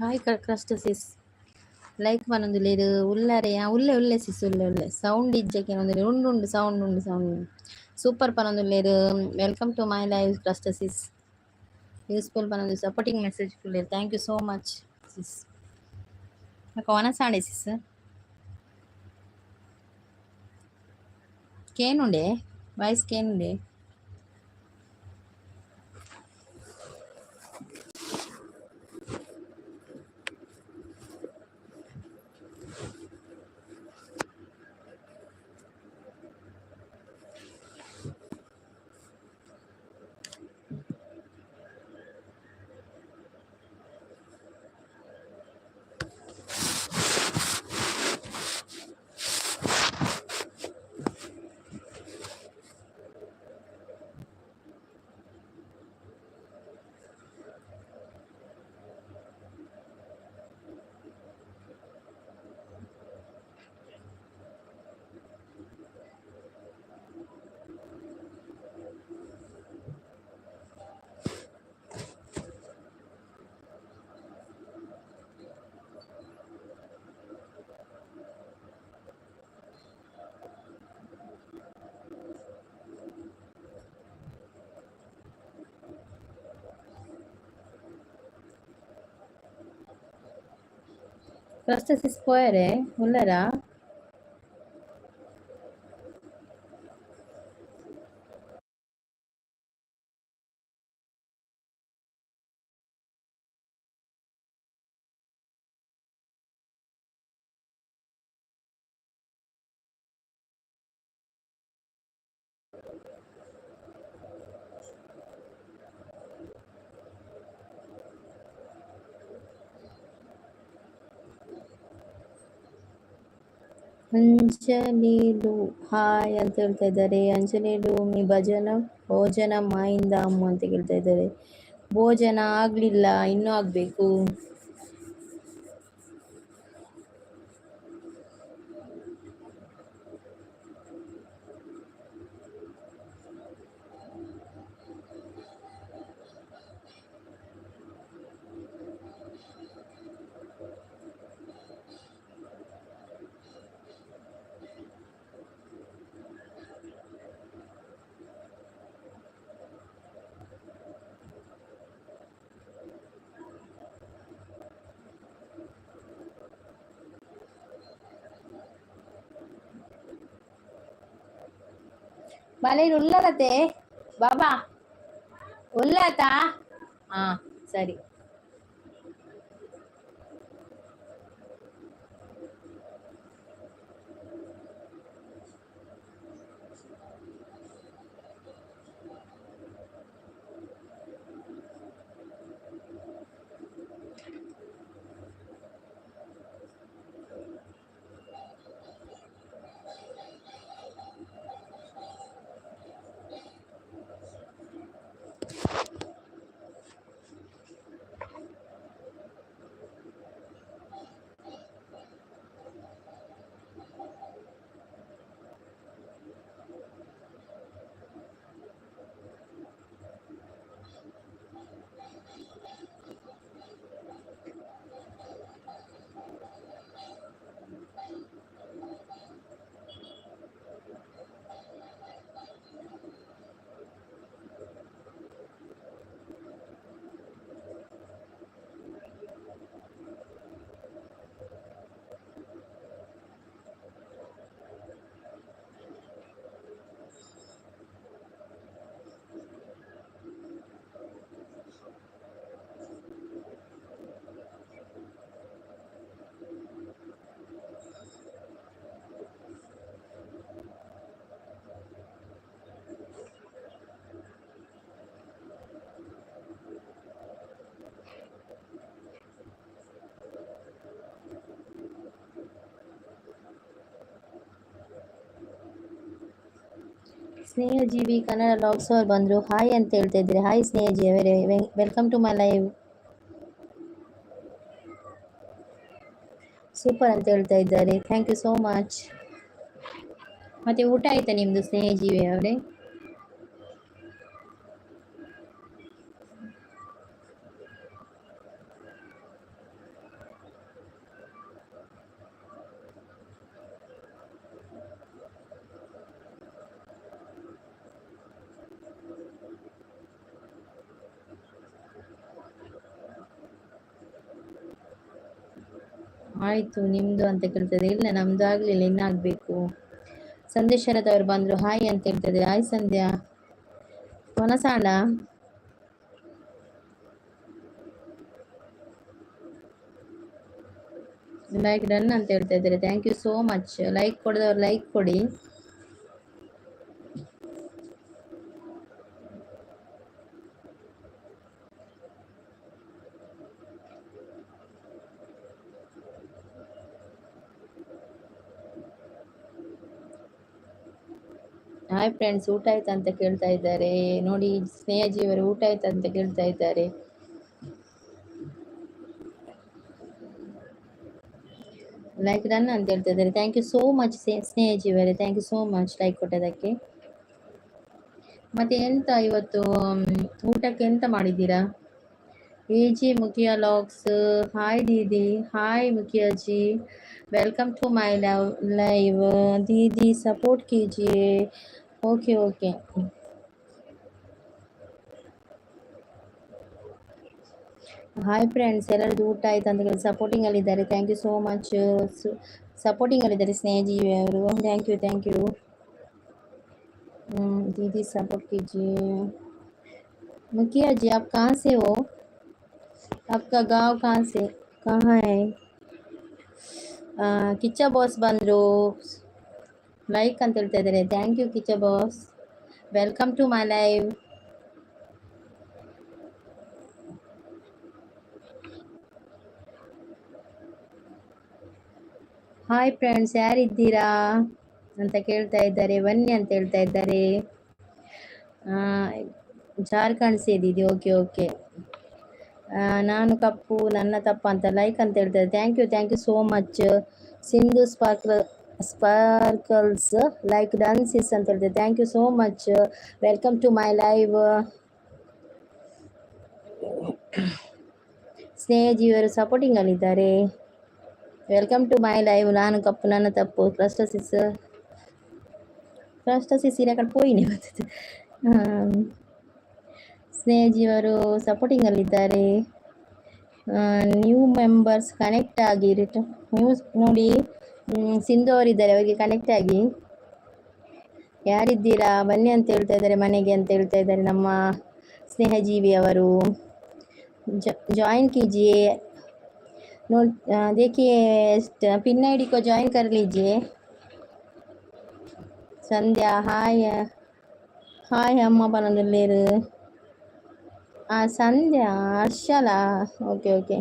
Hi crust sis, like ಪನೊಂದುಲ್ಲೆರ್ ಉಲ್ಲರೆ. ಉಲ್ಲೆ ಉಲ್ಲೆ ಸಿಸ್, ಉಲ್ಲೆ ಉಲ್ಲೆ. ಸೌಂಡ್ ಇಜ್ಜಕ್ಕೆ ಒಂದುಲ್ಲೆರ್. ಉಂಡು ಉಂಡು ಸೌಂಡ್ ಉಂಡು, ಸೌಂಡ್ ಸೂಪರ್ ಪನೊಂದುಲ್ಲೆರ್. Welcome to my live crust sis. Useful ಪನೊಂದು ಸಪೋರ್ಟಿಂಗ್ ಮೆಸೇಜ್ ಕುಲ್ಲೆರ್. Thank you so much sis. ವನಸಾಂಡೆ ಸಿಸ್ ಕೇನುಂಡೆ, ವಾಯ್ಸ್ ಕೇನುಂಡೆ. ಕ್ರಸ್ಟ್ ಸಿಸ್ ಪೋಯರೆ ಉಲ್ಲರಾ? ಅಂಜನಿಲು ಹಾಯ್ ಅಂತ ಹೇಳ್ತಾ ಇದ್ದಾರೆ. ಅಂಜನಿಲು ಮೀ ಭಜನ ಭೋಜನ ಮಾಯಿಂದ ಅಮ್ಮ ಅಂತ ಕೇಳ್ತಾ ಇದ್ದಾರೆ. ಭೋಜನ ಆಗ್ಲಿಲ್ಲ, ಇನ್ನೂ ಆಗ್ಬೇಕು. ಬಾಲೆ ಉಲ್ಲರತೆ ಬಾಬಾ ಉಲ್ಲಾತಾ? ಹಾ ಸರಿ. ಸ್ನೇಹಜೀವಿ ಕನ್ನಡ ವ್ಲಾಗ್ಸ್ ಅವ್ರು ಬಂದರು, ಹಾಯ್ ಅಂತ ಹೇಳ್ತಾ ಇದ್ದಾರೆ. ಹಾಯ್ ಸ್ನೇಹಜೀವಿ ಅವರೇ, welcome to my live. Super ಅಂತ ಹೇಳ್ತಾ ಇದ್ದಾರೆ. Thank you so much. ಮತ್ತೆ ಊಟ ಆಯ್ತಾ ನಿಮ್ದು ಸ್ನೇಹಜೀವಿ ಅವರೇ? ಆಯಿತು ನಿಮ್ಮದು ಅಂತ ಕೇಳ್ತದೆ. ಇಲ್ಲ, ನಮ್ಮದು ಆಗಲಿಲ್ಲ, ಇನ್ನಾಗಬೇಕು. ಸಂಧ್ಯಾ ಶರತ್ ಅವರು ಬಂದರು, ಹಾಯ್ ಅಂತ ಹೇಳ್ತದೆ. ಹಾಯ್ ಸಂಧ್ಯಾ. ಕೊನಸಾಂಡ ಲೈಕ್ ಡನ್ ಅಂತ ಹೇಳ್ತಾ ಇದ್ದಾರೆ. Thank you so much. Like ಕೊಡದವ್ರು like ಕೊಡಿ. ಹಾಯ್ ಫ್ರೆಂಡ್ಸ್, ಊಟ ಆಯ್ತಾ ಅಂತ ಕೇಳ್ತಾ ಇದ್ದಾರೆ. ನೋಡಿ ಸ್ನೇಹಜೀವರು ಊಟ ಆಯ್ತಾ ಅಂತ ಕೇಳ್ತಾ ಇದ್ದಾರೆ. ಲೈಕ್ ಡನ್ ಅಂತ ಹೇಳ್ತಾ ಇದ್ದಾರೆ. Thank you so much ಸ್ನೇಹಜೀವರೇ, thank you so much like ಕೊಟ್ಟದಕ್ಕೆ. ಮತ್ತೆ ಎಂತ ಇವತ್ತು ಊಟಕ್ಕೆ ಎಂತ ಮಾಡಿದ್ದೀರಾ? A G Mukhiya logs, hi Didi, hi Mukhiya ji, welcome to my live. Didi support ಕೀಜಿಯೇ. Okay okay. Hi friends, ಎಲ್ಲರದ್ದು ಊಟ ಆಯ್ತು ಅಂತ ಹೇಳಿ ಸಪೋರ್ಟಿಂಗ್ ಅಲ್ಲಿದ್ದಾರೆ. Thank you so much. Supporting ಅಲ್ಲಿದ್ದಾರೆ ಸ್ನೇಹಜೀವಿ ಅವರು. Thank you, thank you. Didi support कीजिए। मुखिया जी आप कहाँ से हो? आपका गांव कहाँ से, कहाँ है? ಕಿಚ್ಚ ಬಾಸ್ ಬಂದರು, ಲೈಕ್ ಅಂತ ಹೇಳ್ತಾ ಇದ್ದಾರೆ. Thank you Kichcha boss, welcome to my live. Hi friends, ಯಾರಿದ್ದೀರಾ ಅಂತ ಕೇಳ್ತಾ ಇದ್ದಾರೆ. ಬನ್ನಿ ಅಂತ ಹೇಳ್ತಾ ಇದ್ದಾರೆ. ಜಾರ್ಖಂಡ್ ಸೇದಿದೆ. Okay okay. ನಾನು ಕಪ್ಪು, ನನ್ನ ತಪ್ಪ ಅಂತ ಲೈಕ್ ಅಂತ ಹೇಳ್ತಾರೆ. Thank you, thank you so much. Sindhu sparkles like done sis ಅಂತ ಹೇಳ್ತಾರೆ. Thank you so much, welcome to my live. ಸ್ನೇಹಜೀವಿಯವರು supporting ಅಲ್ಲಿದ್ದಾರೆ. Welcome to my live. ನಾನು ಕಪ್ಪು, ನನ್ನ ತಪ್ಪು. ಕ್ರಸ್ಟಸಿಸ್ ಕ್ರಸ್ಟಸಿಸ್ ಕಡೆ ಪೋಯಿನಿ ಬರ್ತದೆ. ಸ್ನೇಹಜೀವರು ಸಪೋರ್ಟಿಂಗ್ ಅಲ್ಲಿದ್ದಾರೆ. New members connect ಆಗಿ ನ್ಯೂಸ್ ನೋಡಿ. ಸಿಂಧು ಅವರಿದ್ದಾರೆ, ಅವರಿಗೆ ಕನೆಕ್ಟ್ ಆಗಿ. ಯಾರಿದ್ದೀರಾ ಬನ್ನಿ ಅಂತ ಹೇಳ್ತಾ ಇದ್ದಾರೆ, ಮನೆಗೆ ಅಂತ ಹೇಳ್ತಾ ಇದ್ದಾರೆ ನಮ್ಮ ಸ್ನೇಹಜೀವಿ ಅವರು. ಜಾಯಿನ್ कीजिए। नोट देखिए, पिन आईडी को ज्वाइन कर लीजिए। ಸಂಧ್ಯಾ ಹಾಯ್, ಹಾಯ್ ಅಮ್ಮ ಪನೊಂದುಲ್ಲೆರ್. ಸಂಧ್ಯಾ ಹರ್ಷಲ, okay okay,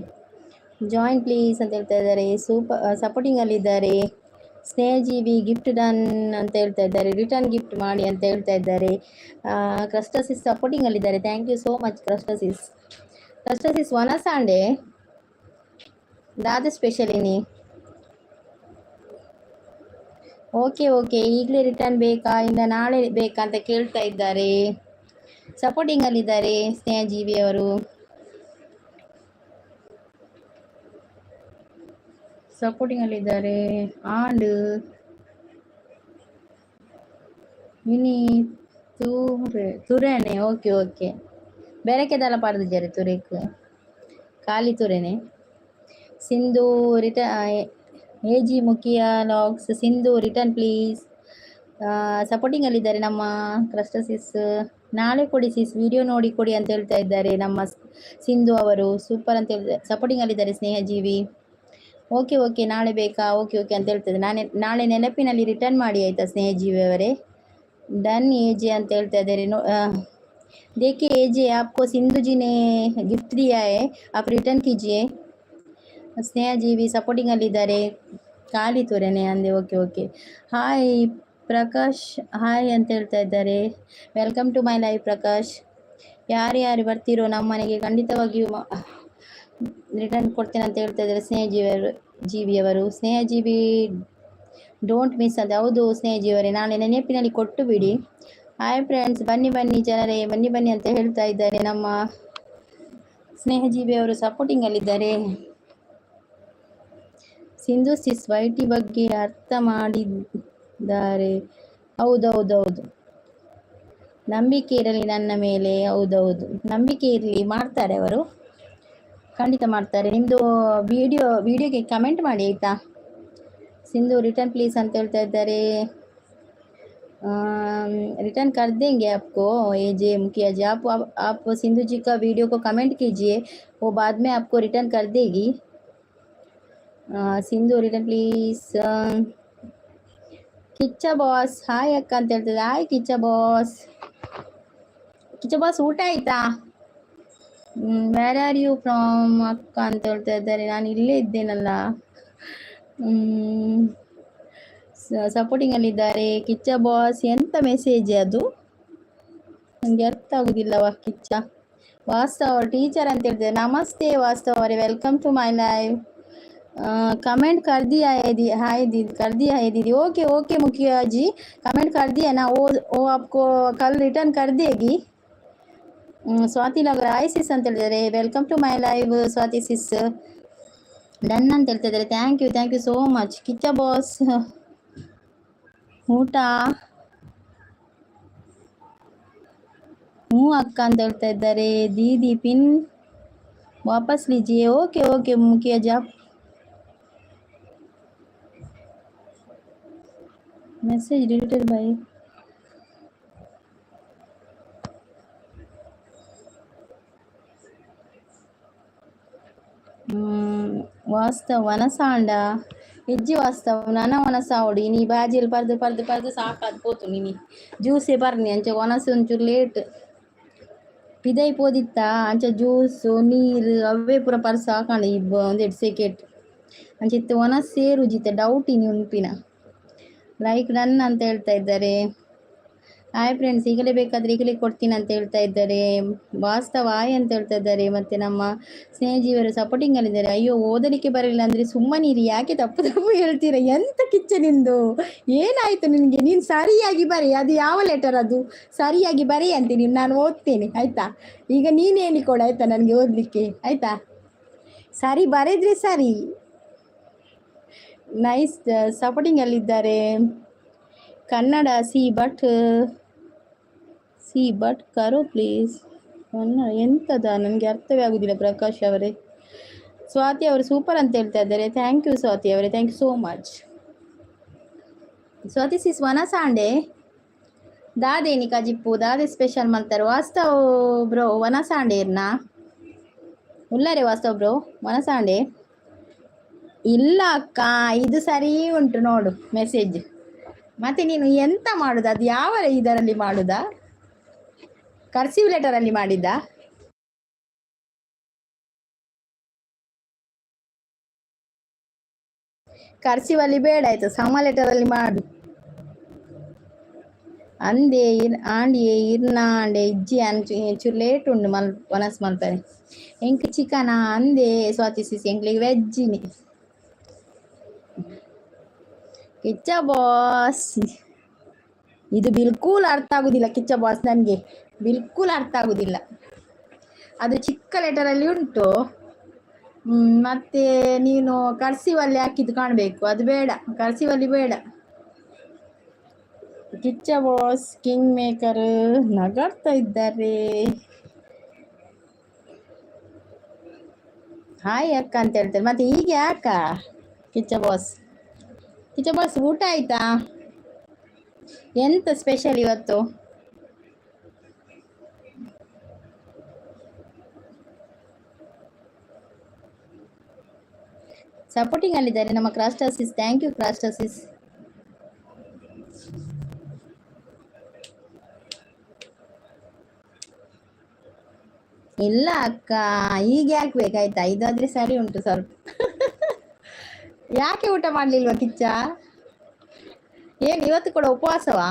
join please ಅಂತ ಹೇಳ್ತಾ ಇದ್ದಾರೆ. ಸೂಪರ್ ಸಪೋರ್ಟಿಂಗ್ ಅಲ್ಲಿದ್ದಾರೆ. ಸ್ನೇಹಜೀವಿ ಗಿಫ್ಟ್ ಡನ್ ಅಂತ ಹೇಳ್ತಾ ಇದ್ದಾರೆ. ರಿಟರ್ನ್ ಗಿಫ್ಟ್ ಮಾಡಿ ಅಂತ ಹೇಳ್ತಾ ಇದ್ದಾರೆ. ಕ್ರಸ್ಟಸಿಸ್ ಸಪೋರ್ಟಿಂಗ್ ಅಲ್ಲಿದ್ದಾರೆ. Thank you so much crust sis. Crust sis ವನಸಾಂಡೆ ದಾದ ಸ್ಪೆಷಲ್ ಇನಿ. ಓಕೆ ಓಕೆ, ಈಗಲೇ ರಿಟರ್ನ್ ಬೇಕಾ ಇಲ್ಲ ನಾಳೆ ಬೇಕಾ ಅಂತ ಕೇಳ್ತಾ ಇದ್ದಾರೆ. ಸಪೋರ್ಟಿಂಗ್ ಅಲ್ಲಿದ್ದಾರೆ ಸ್ನೇಹಜೀವಿಯವರು. ಸಪೋರ್ಟಿಂಗ್ ಅಲ್ಲಿದ್ದಾರೆ. ಆಂಡ್ ಮಿನಿ ತೂರೆ ತುರೇನೆ. ಓಕೆ ಓಕೆ, ಬೆರಕೆದಲ್ಲ ಪಾಡ್ದಿದ್ದಾರೆ ತುರೇಕ್ ಖಾಲಿ ತುರೇನೆ. Sindhu A G Mukhiya logs, Sindhu return please. Supporting ಅಲ್ಲಿದ್ದಾರೆ ನಮ್ಮ ಕ್ರಸ್ಟಸಿಸ್. ನಾಳೆ ಕೊಡಿ ಸಿಸ್, ವಿಡಿಯೋ ನೋಡಿ ಕೊಡಿ ಅಂತ ಹೇಳ್ತಾ ಇದ್ದಾರೆ ನಮ್ಮ ಸಿಂಧು ಅವರು. ಸೂಪರ್ ಅಂತ ಹೇಳ್ತಾರೆ. ಸಪೋರ್ಟಿಂಗ್ ಅಲ್ಲಿದ್ದಾರೆ ಸ್ನೇಹಜೀವಿ. ಓಕೆ ಓಕೆ, ನಾಳೆ ಬೇಕಾ? ಓಕೆ ಓಕೆ ಅಂತ ಹೇಳ್ತದೆ. ನಾನೇ ನಾಳೆ ನೆನಪಿನಲ್ಲಿ ರಿಟರ್ನ್ ಮಾಡಿ ಆಯಿತಾ ಸ್ನೇಹಜೀವಿ ಅವರೇ. Done A J ಅಂತ ಹೇಳ್ತಾ ಇದ್ದಾರೆ. देखिए ए जे, आपको सिंधु जी ने गिफ्ट दिया है, आप रिटर्न कीजिए। ಸ್ನೇಹಜೀವಿ ಸಪೋರ್ಟಿಂಗ್ ಅಲ್ಲಿದ್ದಾರೆ. ಖಾಲಿ ತೋರೇನೆ ಅಂದೆ. Okay okay. Hi Prakash, hi ಅಂತ ಹೇಳ್ತಾ ಇದ್ದಾರೆ. Welcome to my live Prakash. ಯಾರ್ಯಾರು ಬರ್ತೀರೋ ನಮ್ಮ ಮನೆಗೆ ಖಂಡಿತವಾಗಿಯೂ ರಿಟರ್ನ್ ಕೊಡ್ತೇನೆ ಅಂತ ಹೇಳ್ತಾ ಇದ್ದಾರೆ ಸ್ನೇಹಜೀವಿಯವರು ಜೀವಿಯವರು. ಸ್ನೇಹಜೀವಿ don't miss ಅಂತ. ಹೌದು ಸ್ನೇಹಜೀವರೇ, ನಾಳೆ ನೆನಪಿನಲ್ಲಿ ಕೊಟ್ಟು ಬಿಡಿ. ಹಾಯ್ ಫ್ರೆಂಡ್ಸ್, ಬನ್ನಿ ಬನ್ನಿ ಜನರೇ, ಬನ್ನಿ ಬನ್ನಿ ಅಂತ ಹೇಳ್ತಾ ಇದ್ದಾರೆ ನಮ್ಮ ಸ್ನೇಹಜೀವಿಯವರು. ಸಪೋರ್ಟಿಂಗ್ ಅಲ್ಲಿದ್ದಾರೆ. ಸಿಂಧು ಸಿಸ್ ವೈಟಿ ಬಗ್ಗೆ ಅರ್ಥ ಮಾಡಿದ್ದಾರೆ. ಹೌದೌದೌದು, ನಂಬಿಕೆ ಇರಲಿ ನನ್ನ ಮೇಲೆ. ಹೌದೌದು, ನಂಬಿಕೆ ಇರಲಿ, ಮಾಡ್ತಾರೆ ಅವರು. ಖಂಡಿತ ಮಾಡ್ತಾರೆ. ನಿಮ್ಮದು ವಿಡಿಯೋಗೆ ಕಮೆಂಟ್ ಮಾಡಿ ಆಯಿತಾ. ಸಿಂಧು ರಿಟರ್ನ್ ಪ್ಲೀಸ್ ಅಂತ ಹೇಳ್ತಾ ಇದ್ದಾರೆ. रिटर्न कर देंगे आपको ये जे मुखिया जी। आप सिंधु जी का वीडियो को कमेंट कीजिए, वो बाद में आपको रिटर्न कर देगी। Sindhu return please. Kichcha boss hi ಅಕ್ಕ ಅಂತ ಹೇಳ್ತಿದ್ದೆ. Hi Kichcha boss. Kichcha boss ಊಟ ಆಯ್ತಾ? Where are you from ಅಕ್ಕ ಅಂತ ಹೇಳ್ತಾ ಇದ್ದಾರೆ. ನಾನು ಇಲ್ಲೇ ಇದ್ದೇನಲ್ಲ. ಸಪೋರ್ಟಿಂಗ್ ಅಲ್ಲಿದ್ದಾರೆ ಕಿಚ್ಚ ಬಾಸ್. ಎಂತ ಮೆಸೇಜ್ ಅದು, ನನಗೆ ಅರ್ಥ ಆಗುದಿಲ್ಲವಾ. ಕಿಚ್ಚ ವಾಸ್ತವ್ ಅವ್ರ ಟೀಚರ್ ಅಂತ ಹೇಳ್ತಿದ್ದಾರೆ. ನಮಸ್ತೆ ವಾಸ್ತವ್ ಅವರೇ, welcome to my live. Comment कर दिया है दी, हाय दीदी कर दिया है दीदी। ओके ओके मुखिया जी, कमेंट कर दिया ना, वो आपको कल रिटर्न कर देगी। ಸ್ವಾತಿ ನಗರ ಹಾಯ್ ಸಿಸ್ ಅಂತ ಹೇಳಿದ್ದಾರೆ. Welcome to my live Swathi sis. Done ಅಂತ ಹೇಳ್ತಿದ್ದಾರೆ. Thank you, thank you so much. Kichcha boss ಊಟ ಹ್ಞೂ ಅಕ್ಕ ಅಂತ ಹೇಳ್ತಾ ಇದ್ದಾರೆ. दीदी पिन वापस लीजिए। ओके ओके मुखिया जी, आप मैसेज डिलीटेड भाई। ವಾಸ್ತವ ವನಸಾಂಡ ಹೆಜ್ಜೆ ವಾಸ್ತವ ನನ ವನಸಾವಡು ಇನಿ ಬಾಜಿಲ್ ಪರ್ದು ಪರ್ದು ಪರ್ದು ಸಾಕಾದ್ ಪೋತು ನಿನಿ ಜ್ಯೂಸೇ ಬರ್ನಿ ಅಂಚ ವನಸು ಒಂಚೂರು ಲೇಟ್ ಪಿದೈ ಪೋದಿತ್ತ ಅಂಚ ಜ್ಯೂಸು ನೀರು ಅವೇ ಪೂರ ಪರ್ ಸಾಕಾಂಡ ಈ ಒಂದೆರಡು ಸೆಕೆಟ್ ಅಂಚ ಇತ್ತೆ ವನಸೇ ರುಜಿತೆ ಡೌಟ್ ಇನಿ ಉನ್ಪಿನ. ಲೈಕ್ ಡನ್ ಅಂತ ಹೇಳ್ತಾ ಇದ್ದಾರೆ. ಹಾಯ್ ಫ್ರೆಂಡ್ಸ್, ಈಗಲೇ ಬೇಕಾದರೆ ಈಗಲೇ ಕೊಡ್ತೀನಿ ಅಂತ ಹೇಳ್ತಾ ಇದ್ದಾರೆ. ವಾಸ್ತವ ಹಾಯ್ ಅಂತ ಹೇಳ್ತಾ ಇದ್ದಾರೆ. ಮತ್ತು ನಮ್ಮ ಸ್ನೇಹಜೀವರು ಸಪೋರ್ಟಿಂಗಲ್ಲಿದ್ದಾರೆ. ಅಯ್ಯೋ ಓದಲಿಕ್ಕೆ ಬರಲಿಲ್ಲ ಅಂದರೆ ಸುಮ್ಮನಿರಿ, ಯಾಕೆ ತಪ್ಪು ತಪ್ಪು ಹೇಳ್ತೀರಾ? ಎಂತ ಕಿಚ್ಚ ನಿಂದು, ಏನಾಯಿತು ನಿನಗೆ? ನೀನು ಸರಿಯಾಗಿ ಬರಿ, ಅದು ಯಾವ ಲೆಟರ್ ಅದು ಸರಿಯಾಗಿ ಬರಿ ಅಂತೀನಿ, ನಾನು ಓದ್ತೇನೆ ಆಯಿತಾ. ಈಗ ನೀನು ಹೇಳಿಕೊಡು ಆಯಿತಾ ನನಗೆ ಓದಲಿಕ್ಕೆ ಆಯಿತಾ. ಸರಿ ಬರೆದ್ರೆ ಸರಿ. ನೈಸ್ ಸಪೋರ್ಟಿಂಗಲ್ಲಿದ್ದಾರೆ. ಕನ್ನಡ ಸಿ ಬಟ್ ಸಿ ಬಟ್ ಕರೋ ಪ್ಲೀಸ್. ಕನ್ನಡ ಎಂತದ ನನಗೆ ಅರ್ಥವೇ ಆಗುದಿಲ್ಲ ಪ್ರಕಾಶ್ ಅವರೇ. ಸ್ವಾತಿ ಅವರು ಸೂಪರ್ ಅಂತ ಹೇಳ್ತಾ ಇದ್ದಾರೆ. Thank you Swati ಅವರೇ, thank you so much. Swathi sis ವನಸಾಂಡೆ ದಾದೇನಿ ಕಜಿಪ್ಪು ದಾದೆ ಸ್ಪೆಷಲ್ ಮಲ್ತಾರೆ ವಾಸ್ತವ್ ಬ್ರೋ. ವನಸಾಂಡೆ ಇರ್ನಾ ಉಲ್ಲರೆ ವಾಸ್ತವ್ ಬ್ರೋ ವನಸಾಂಡೆ? ಇಲ್ಲ ಅಕ್ಕ, ಇದು ಸರಿ ಉಂಟು ನೋಡು ಮೆಸೇಜ್. ಮತ್ತೆ ನೀನು ಎಂತ ಮಾಡುದು? ಅದು ಯಾವ ಇದರಲ್ಲಿ ಮಾಡುದಾ? ಕರ್ಸಿವ್ ಲೆಟರಲ್ಲಿ ಮಾಡಿದ್ದ? ಕರ್ಸಿವ್ ಅಲ್ಲಿ ಬೇಡ ಆಯ್ತು, ಸಮ ಲೆಟರಲ್ಲಿ ಮಾಡು. ಅಂದೆ ಇರ್ ಆಂಡಿಯೇ ಇರ್ನ ಆಂಡೆ ಇಜ್ಜಿ ಅಂಚು ಚೂರು ಲೇಟ್ ಉಂಡು ಮಲ್ ವನಸ್ ಮಲ್ಪರೆ. ಎಂಕ್ ಚಿಕನ ಅಂದೆ ಸ್ವಾತಿ ಸಿಸಿ, ಎಂಕ್ಲಿಗೆ ವೆಜ್ಜಿನಿ. ಕಿಚ್ಚ ಬಾಸ್ ಇದು ಬಿಲ್ಕುಲ್ ಅರ್ಥ ಆಗುದಿಲ್ಲ. ಕಿಚ್ಚ ಬಾಸ್ ನನಗೆ ಬಿಲ್ಕುಲ್ ಅರ್ಥ ಆಗುದಿಲ್ಲ. ಅದು ಚಿಕ್ಕ ಲೆಟರಲ್ಲಿ ಉಂಟು. ಮತ್ತೆ ನೀನು ಕರ್ಸಿವಲ್ಲಿ ಹಾಕಿದ್ದು ಕಾಣಬೇಕು, ಅದು ಬೇಡ, ಕರ್ಸಿವಲ್ಲಿ ಬೇಡ. ಕಿಚ್ಚ ಬಾಸ್ ಕಿಂಗ್ ಮೇಕರ್ ನಗಾಡ್ತಾ ಇದ್ದಾರೆ. ಹಾಯ್ ಅಕ್ಕ ಅಂತ ಹೇಳ್ತಾರೆ. ಮತ್ತೆ ಹೀಗೆ ಯಾಕ ಕಿಚ್ಚ ಬಾಸ್? ಕಿಚ್ಚ ಬಾಸ್ ಊಟ ಆಯ್ತಾ? ಎಂತ ಸ್ಪೆಷಲ್ ಇವತ್ತು? ಸಪೋರ್ಟಿಂಗ್ ಅಲ್ಲಿದ್ದಾರೆ ನಮ್ಮ ಕ್ರಾಸ್ಟರ್ ಸಿಸ್. Thank you ಕ್ರಾಸ್ಟರ್ ಸಿಸ್. ಇಲ್ಲ ಅಕ್ಕ, ಈಗ ಯಾಕೆ ಬೇಕಾಯ್ತಾ? ಇದಾದ್ರೆ ಸರಿ ಉಂಟು ಸ್ವಲ್ಪ. ಯಾಕೆ ಊಟ ಮಾಡ್ಲಿಲ್ವಾ ಕಿಚ್ಚ? ಏನು ಇವತ್ತು ಕೂಡ ಉಪವಾಸವಾ?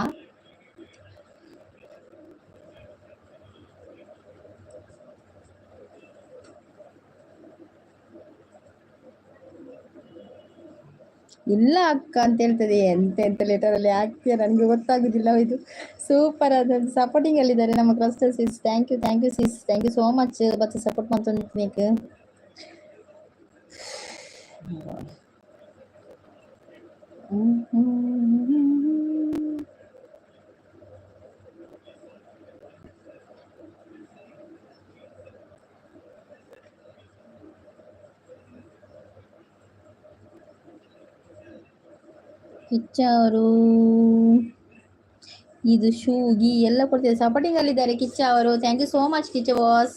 ಇಲ್ಲ ಅಕ್ಕ ಅಂತ ಹೇಳ್ತದೆ. ಎಂತ ಎಂತ ಲೆಟರಲ್ಲಿ ಹಾಕ್ತೀಯ, ನನಗೆ ಗೊತ್ತಾಗುದಿಲ್ಲ ಇದು. ಸೂಪರ್ ಆದ ಸಪೋರ್ಟಿಂಗ್ ಅಲ್ಲಿದ್ದಾರೆ ನಮ್ಮ cluster sis. Thank you, thank you sis, thank you so much. ಮತ್ತೆ ಸಪೋರ್ಟ್ ಮಾಡ್ತೊಂದಿದ್ದಕ್ಕೆ. ಕಿಚ್ಚ ಅವರು ಇದು ಶೂ ಗೀ ಎಲ್ಲ ಕೊಡ್ತಿದ್ದಾರೆ. ಸಪೋರ್ಟಿಂಗ್ ಅಲ್ಲಿದ್ದಾರೆ ಕಿಚ್ಚ ಅವರು. Thank you so much Kichcha boss.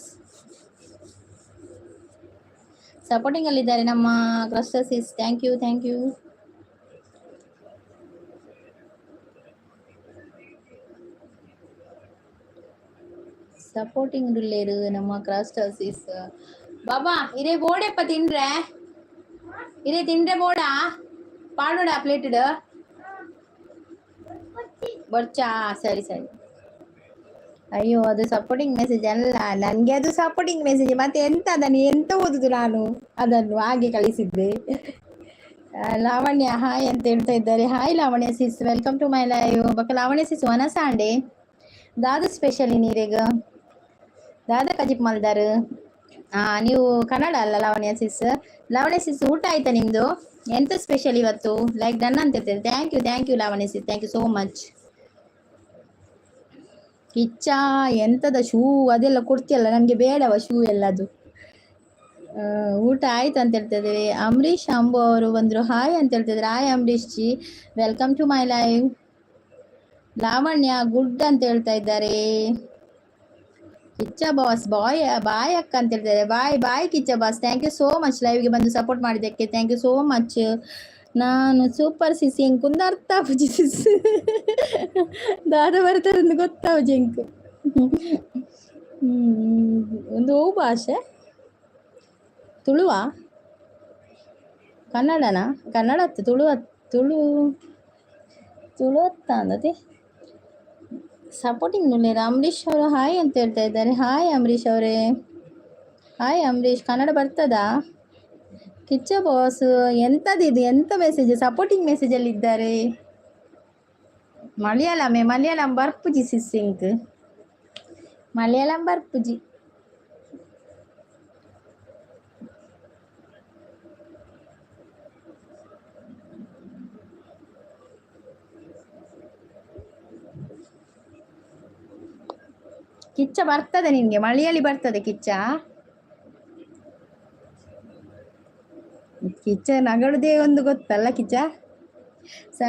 Supporting ಅಲ್ಲಿದ್ದಾರೆ ನಮ್ಮ cluster sis. Thank you thank you. Supporting ಉಲ್ಲೇರು ನಮ್ಮ ಕ್ರಸ್ಟರ್ ಸಿಸ್. ಬಾಬಾ ಇದೇ ಬೋಡೆಪ್ಪ ತಿಂಡ್ರೆ, ಇದೇ ತಿಂಡ್ರೆ ಬೋಡಾ ಪಾಡೋಡ ಪ್ಲೇಟ್ ಬೊರ್ಚಾ. ಸರಿ ಸರಿ. ಅಯ್ಯೋ ಅದು ಸಪೋರ್ಟಿಂಗ್ ಮೆಸೇಜ್ ಅಲ್ಲ ನನಗೆ, ಅದು ಸಪೋರ್ಟಿಂಗ್ ಮೆಸೇಜ್. ಮತ್ತೆ ಎಂತ ಅದನ್ನು ಎಂತ ಓದುದು ನಾನು, ಅದನ್ನು ಹಾಗೆ ಕಳಿಸಿದ್ದೆ. ಲಾವಣ್ಯ ಹಾಯ್ ಅಂತ ಹೇಳ್ತಾ ಇದ್ದಾರೆ. Hi Lavanya sis, welcome to my live. ಬೊಕ ಲಾವಣ್ಯ ಸಿಸ್ ವನಸಾಂಡೆ ದಾದ ಸ್ಪೆಷಲ್ ನೀರೆಗ್ ದಾದ ಕಜಿಪ್ ಮಲ್ದಾರು. ನೀವು ಕನ್ನಡ ಅಲ್ಲ ಲಾವಣ್ಯ ಸಿಸ್. ಲಾವಣ್ಯ ಸಿಸ್ ಊಟ ಆಯ್ತಾ ನಿಮ್ದು? ಎಂತ ಸ್ಪೆಷಲ್ ಇವತ್ತು? ಲೈಕ್ ಡನ್ ಅಂತ ಹೇಳ್ತೇನೆ. Thank you thank you Lavanya sis, thank you so much. Kichcha ಎಂತದ ಶೂ ಅದೆಲ್ಲ ಕೊಡ್ತಿಯಲ್ಲ, ನನಗೆ ಬೇಡವ ಶೂ ಎಲ್ಲ ಅದು. ಊಟ ಆಯ್ತು ಅಂತ ಹೇಳ್ತಿದ್ದೇವೆ. ಅಂಬರೀಶ್ ಅಂಬು ಅವರು ಬಂದರು, ಹಾಯ್ ಅಂತ ಹೇಳ್ತಿದ್ರು. Hi Ambareesh ji, welcome to my live. Lavanya good ಅಂತ ಹೇಳ್ತಾ ಇದ್ದಾರೆ. ಕಿಚ್ಚ ಬಾಸ್ ಬಾಯ್ ಬಾಯ್ ಅಕ್ಕ ಅಂತ ಹೇಳ್ತಾರೆ. Bye bye Kichcha boss, thank you so much ಲೈವ್ಗೆ ಬಂದು ಸಪೋರ್ಟ್ ಮಾಡಿದ್ದಕ್ಕೆ thank you so much. ನಾನು ಸೂಪರ್ ಸಿಸಿ ಎಂಕ್ ಅರ್ಥ ಆಪುಜಿ ಸಿಸ್, ದಾದ ಬರ್ತಾರೆ ಗೊತ್ತಾವುಜಿ ಎಂಕ್. ಒಂದು ಓ ಭಾಷೆ ತುಳುವ ಕನ್ನಡನಾ? ಕನ್ನಡ ತುಳು ತುಳು ತುಳು ಅತ್ತ ಅಂದತೆ. ಸಪೋರ್ಟಿಂಗ್ ನುಲ್ಲೇರ ಅಂಬರೀಶ್ ಅವರು ಹಾಯ್ ಅಂತ ಹೇಳ್ತಾ ಇದ್ದಾರೆ. ಹಾಯ್ ಅಂಬರೀಶ್ ಅವರೇ, ಹಾಯ್ ಅಂಬರೀಶ್. ಕನ್ನಡ ಬರ್ತದಾ? ಕಿಚ್ಚ ಬಾಸ್ ಎಂಥದ್ದು ಎಂತ ಮೆಸೇಜ್? ಸಪೋರ್ಟಿಂಗ್ ಮೆಸೇಜಲ್ಲಿ ಇದ್ದಾರೆ. ಮಲಯಾಳಮೇ ಮಲಯಾಳಂ ಬರ್ಪುಜಿ ಸಿಸ್ಸಿಂಕ್ ಮಲಯಾಳಂ ಬರ್ಪುಜಿ. ಕಿಚ್ಚ ಬರ್ತದೆ ನಿನ್ಗೆ? ಮಲಯಾಳಿ ಬರ್ತದೆ ಕಿಚ್ಚ? ಕಿಚ್ಚ ನಗಡುದೇ ಒಂದು ಗೊತ್ತಲ್ಲ ಕಿಚ್ಚ.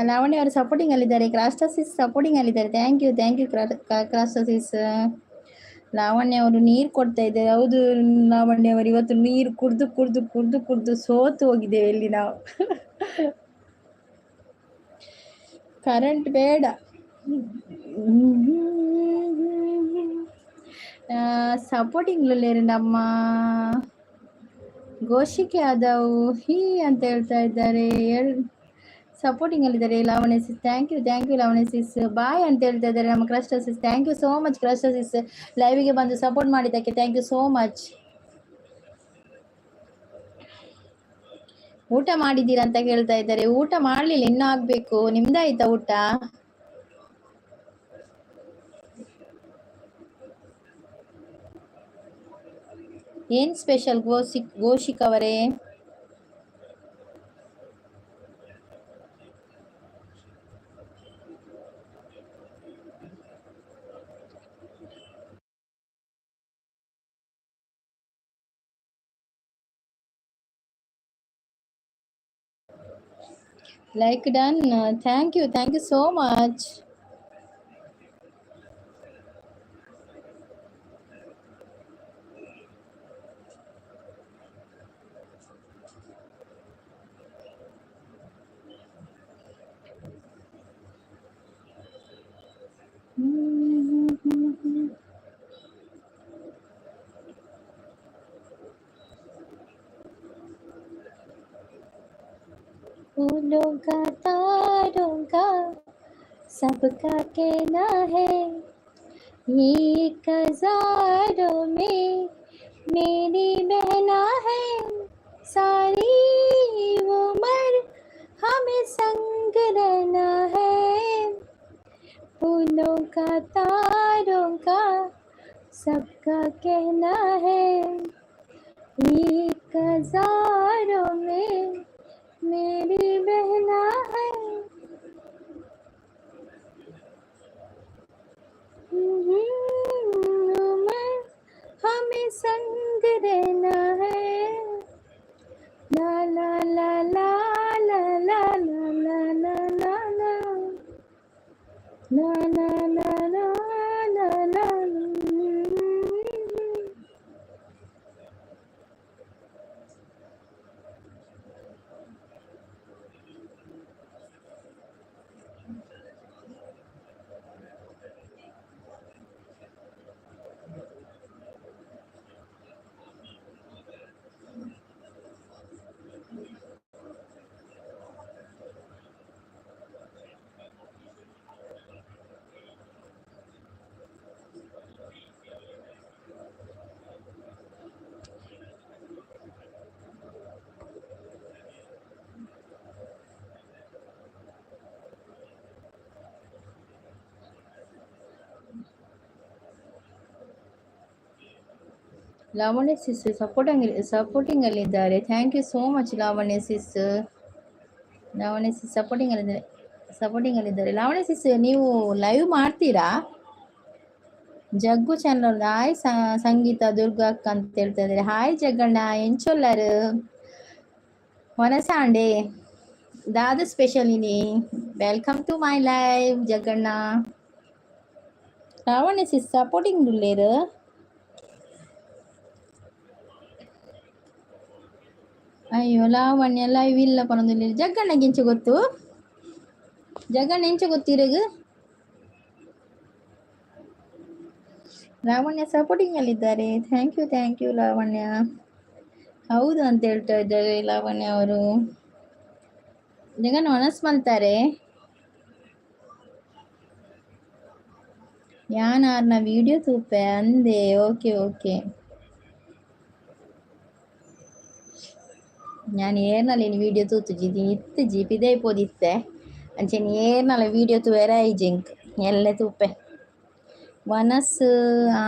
ಲಾವಣ್ಯ ಅವರು ಸಪೋರ್ಟಿಂಗ್ ಅಲ್ಲಿದ್ದಾರೆ. ಕ್ರಾಸ್ಟಾಸಿಸ್ ಸಪೋರ್ಟಿಂಗ್ ಅಲ್ಲಿದ್ದಾರೆ. Thank you thank you crust sis. Lavanya ಅವರು ನೀರು ಕೊಡ್ತಾ ಇದ್ದಾರೆ. ಹೌದು ಲಾವಣ್ಯ ಅವರು, ಇವತ್ತು ನೀರು ಕುಡ್ದು ಕುಡ್ದು ಕುಡ್ದು ಕುಡ್ದು ಸೋತು ಹೋಗಿದ್ದೇವೆ ಇಲ್ಲಿ ನಾವು. ಕರೆಂಟ್ ಬೇಡ. ಸಪೋರ್ಟಿಂಗ್ ನಮ್ಮ ಗೋಶಿಕೆ ಆದವು ಹೀ ಅಂತ ಹೇಳ್ತಾ ಇದ್ದಾರೆ. ಸಪೋರ್ಟಿಂಗ್ ಅಲ್ಲಿದ್ದಾರೆ Lavanya sis. Thank you thank you Lavanya sis. Bye ಅಂತ ಹೇಳ್ತಾ ಇದ್ದಾರೆ ನಮ್ಮ cluster sis. Thank you so much cluster sis, ಲೈವಿಗೆ ಬಂದು ಸಪೋರ್ಟ್ ಮಾಡಿದ್ದಕ್ಕೆ thank you so much. ಊಟ ಮಾಡಿದ್ದೀರಾ ಅಂತ ಕೇಳ್ತಾ ಇದ್ದಾರೆ. ಊಟ ಮಾಡ್ಲಿಲ್ಲ, ಇನ್ನೂ ಆಗ್ಬೇಕು. ನಿಮ್ದಾಯ್ತಾ ಊಟ? ಏನ್ ಸ್ಪೆಷಲ್ ಗೋಶಿಕ್ ಗೋಶಿಕ್ ಅವರೇ? Like done. Thank you thank you so much. फूलों का तारों का सबका कहना है, ये हजारों में मेरी बहना है। सारी उम्र हमें संग रहना है। फूलों का तारों का सबका कहना है, एक हजारों में मेरी बहना है। हमें संग रहना है। ला ला ला ला ला ला ला ला ला ला। Lavanya sis supporting supporting ಅಲ್ಲಿದ್ದಾರೆ. Thank you so much Lavanya sis. Lavanya sis supporting ಅಲ್ಲಿದ್ದಾರೆ, ಸಪೋರ್ಟಿಂಗ್ ಅಲ್ಲಿದ್ದಾರೆ. ಲಾವಣ್ಯ ಸಿಸ್, ನೀವು ಲೈವ್ ಮಾಡ್ತೀರಾ? ಜಗ್ಗು ಚಾನಲ್. ಹಾಯ್ ಸಂಗೀತ ದುರ್ಗಾ ಅಕ್ಕ ಅಂತ ಹೇಳ್ತಾ ಇದ್ದಾರೆ. ಹಾಯ್ ಜಗ್ಗಣ್ಣ, ಎಂಚೊಲ್ಲರು ವನಸಾಂಡೆ ದಾದ ಸ್ಪೆಷಲ್ ಇನಿ. Welcome to my live Jagganna. Lavanya sis supporting ಉಲ್ಲೇರು. ಅಯ್ಯೋ ಲಾವಣ್ಯ ಲೈವ್ ಇಲ್ಲ ಪನೊಂದುಲ್ಲೆರ್. ಜಗ್ಗಣ್ಣಗೆ ಎಂಚ ಗೊತ್ತು? ಜಗ್ಗಣ್ಣ ಎಂಚ ಗೊತ್ತಿರಗ್? ಲಾವಣ್ಯ ಸಪೋರ್ಟಿಂಗ್ ಅಲ್ಲಿದ್ದಾರೆ. Thank you, thank you Lavanya. ಹೌದು ಅಂತ ಹೇಳ್ತಾ ಇದ್ದಾರೆ ಲಾವಣ್ಯ ಅವರು. ಜಗನ್ ಮನಸ್ ಮಲ್ತಾರೆ. ಯಾನ್ ವಿಡಿಯೋ ತೂಪೆ ಅಂದೆ. ಓಕೆ ಓಕೆ, ഞാൻ ಏರ್ನಲ್ಲ ವಿಡಿಯೋ ತೂತುಜಿ ಇತ್ತುಜಿ ಪಿದೈ ಪೋದಿತ್ತೆ. ಅಂಚೆನೆ ಏರ್ನಲ ವಿಡಿಯೋ ತೂವೆರ ಆಯ್ಜಿ ಎಂಕ್ ಎಲ್ಲೆ ತೂಪೆ. ವನಸ್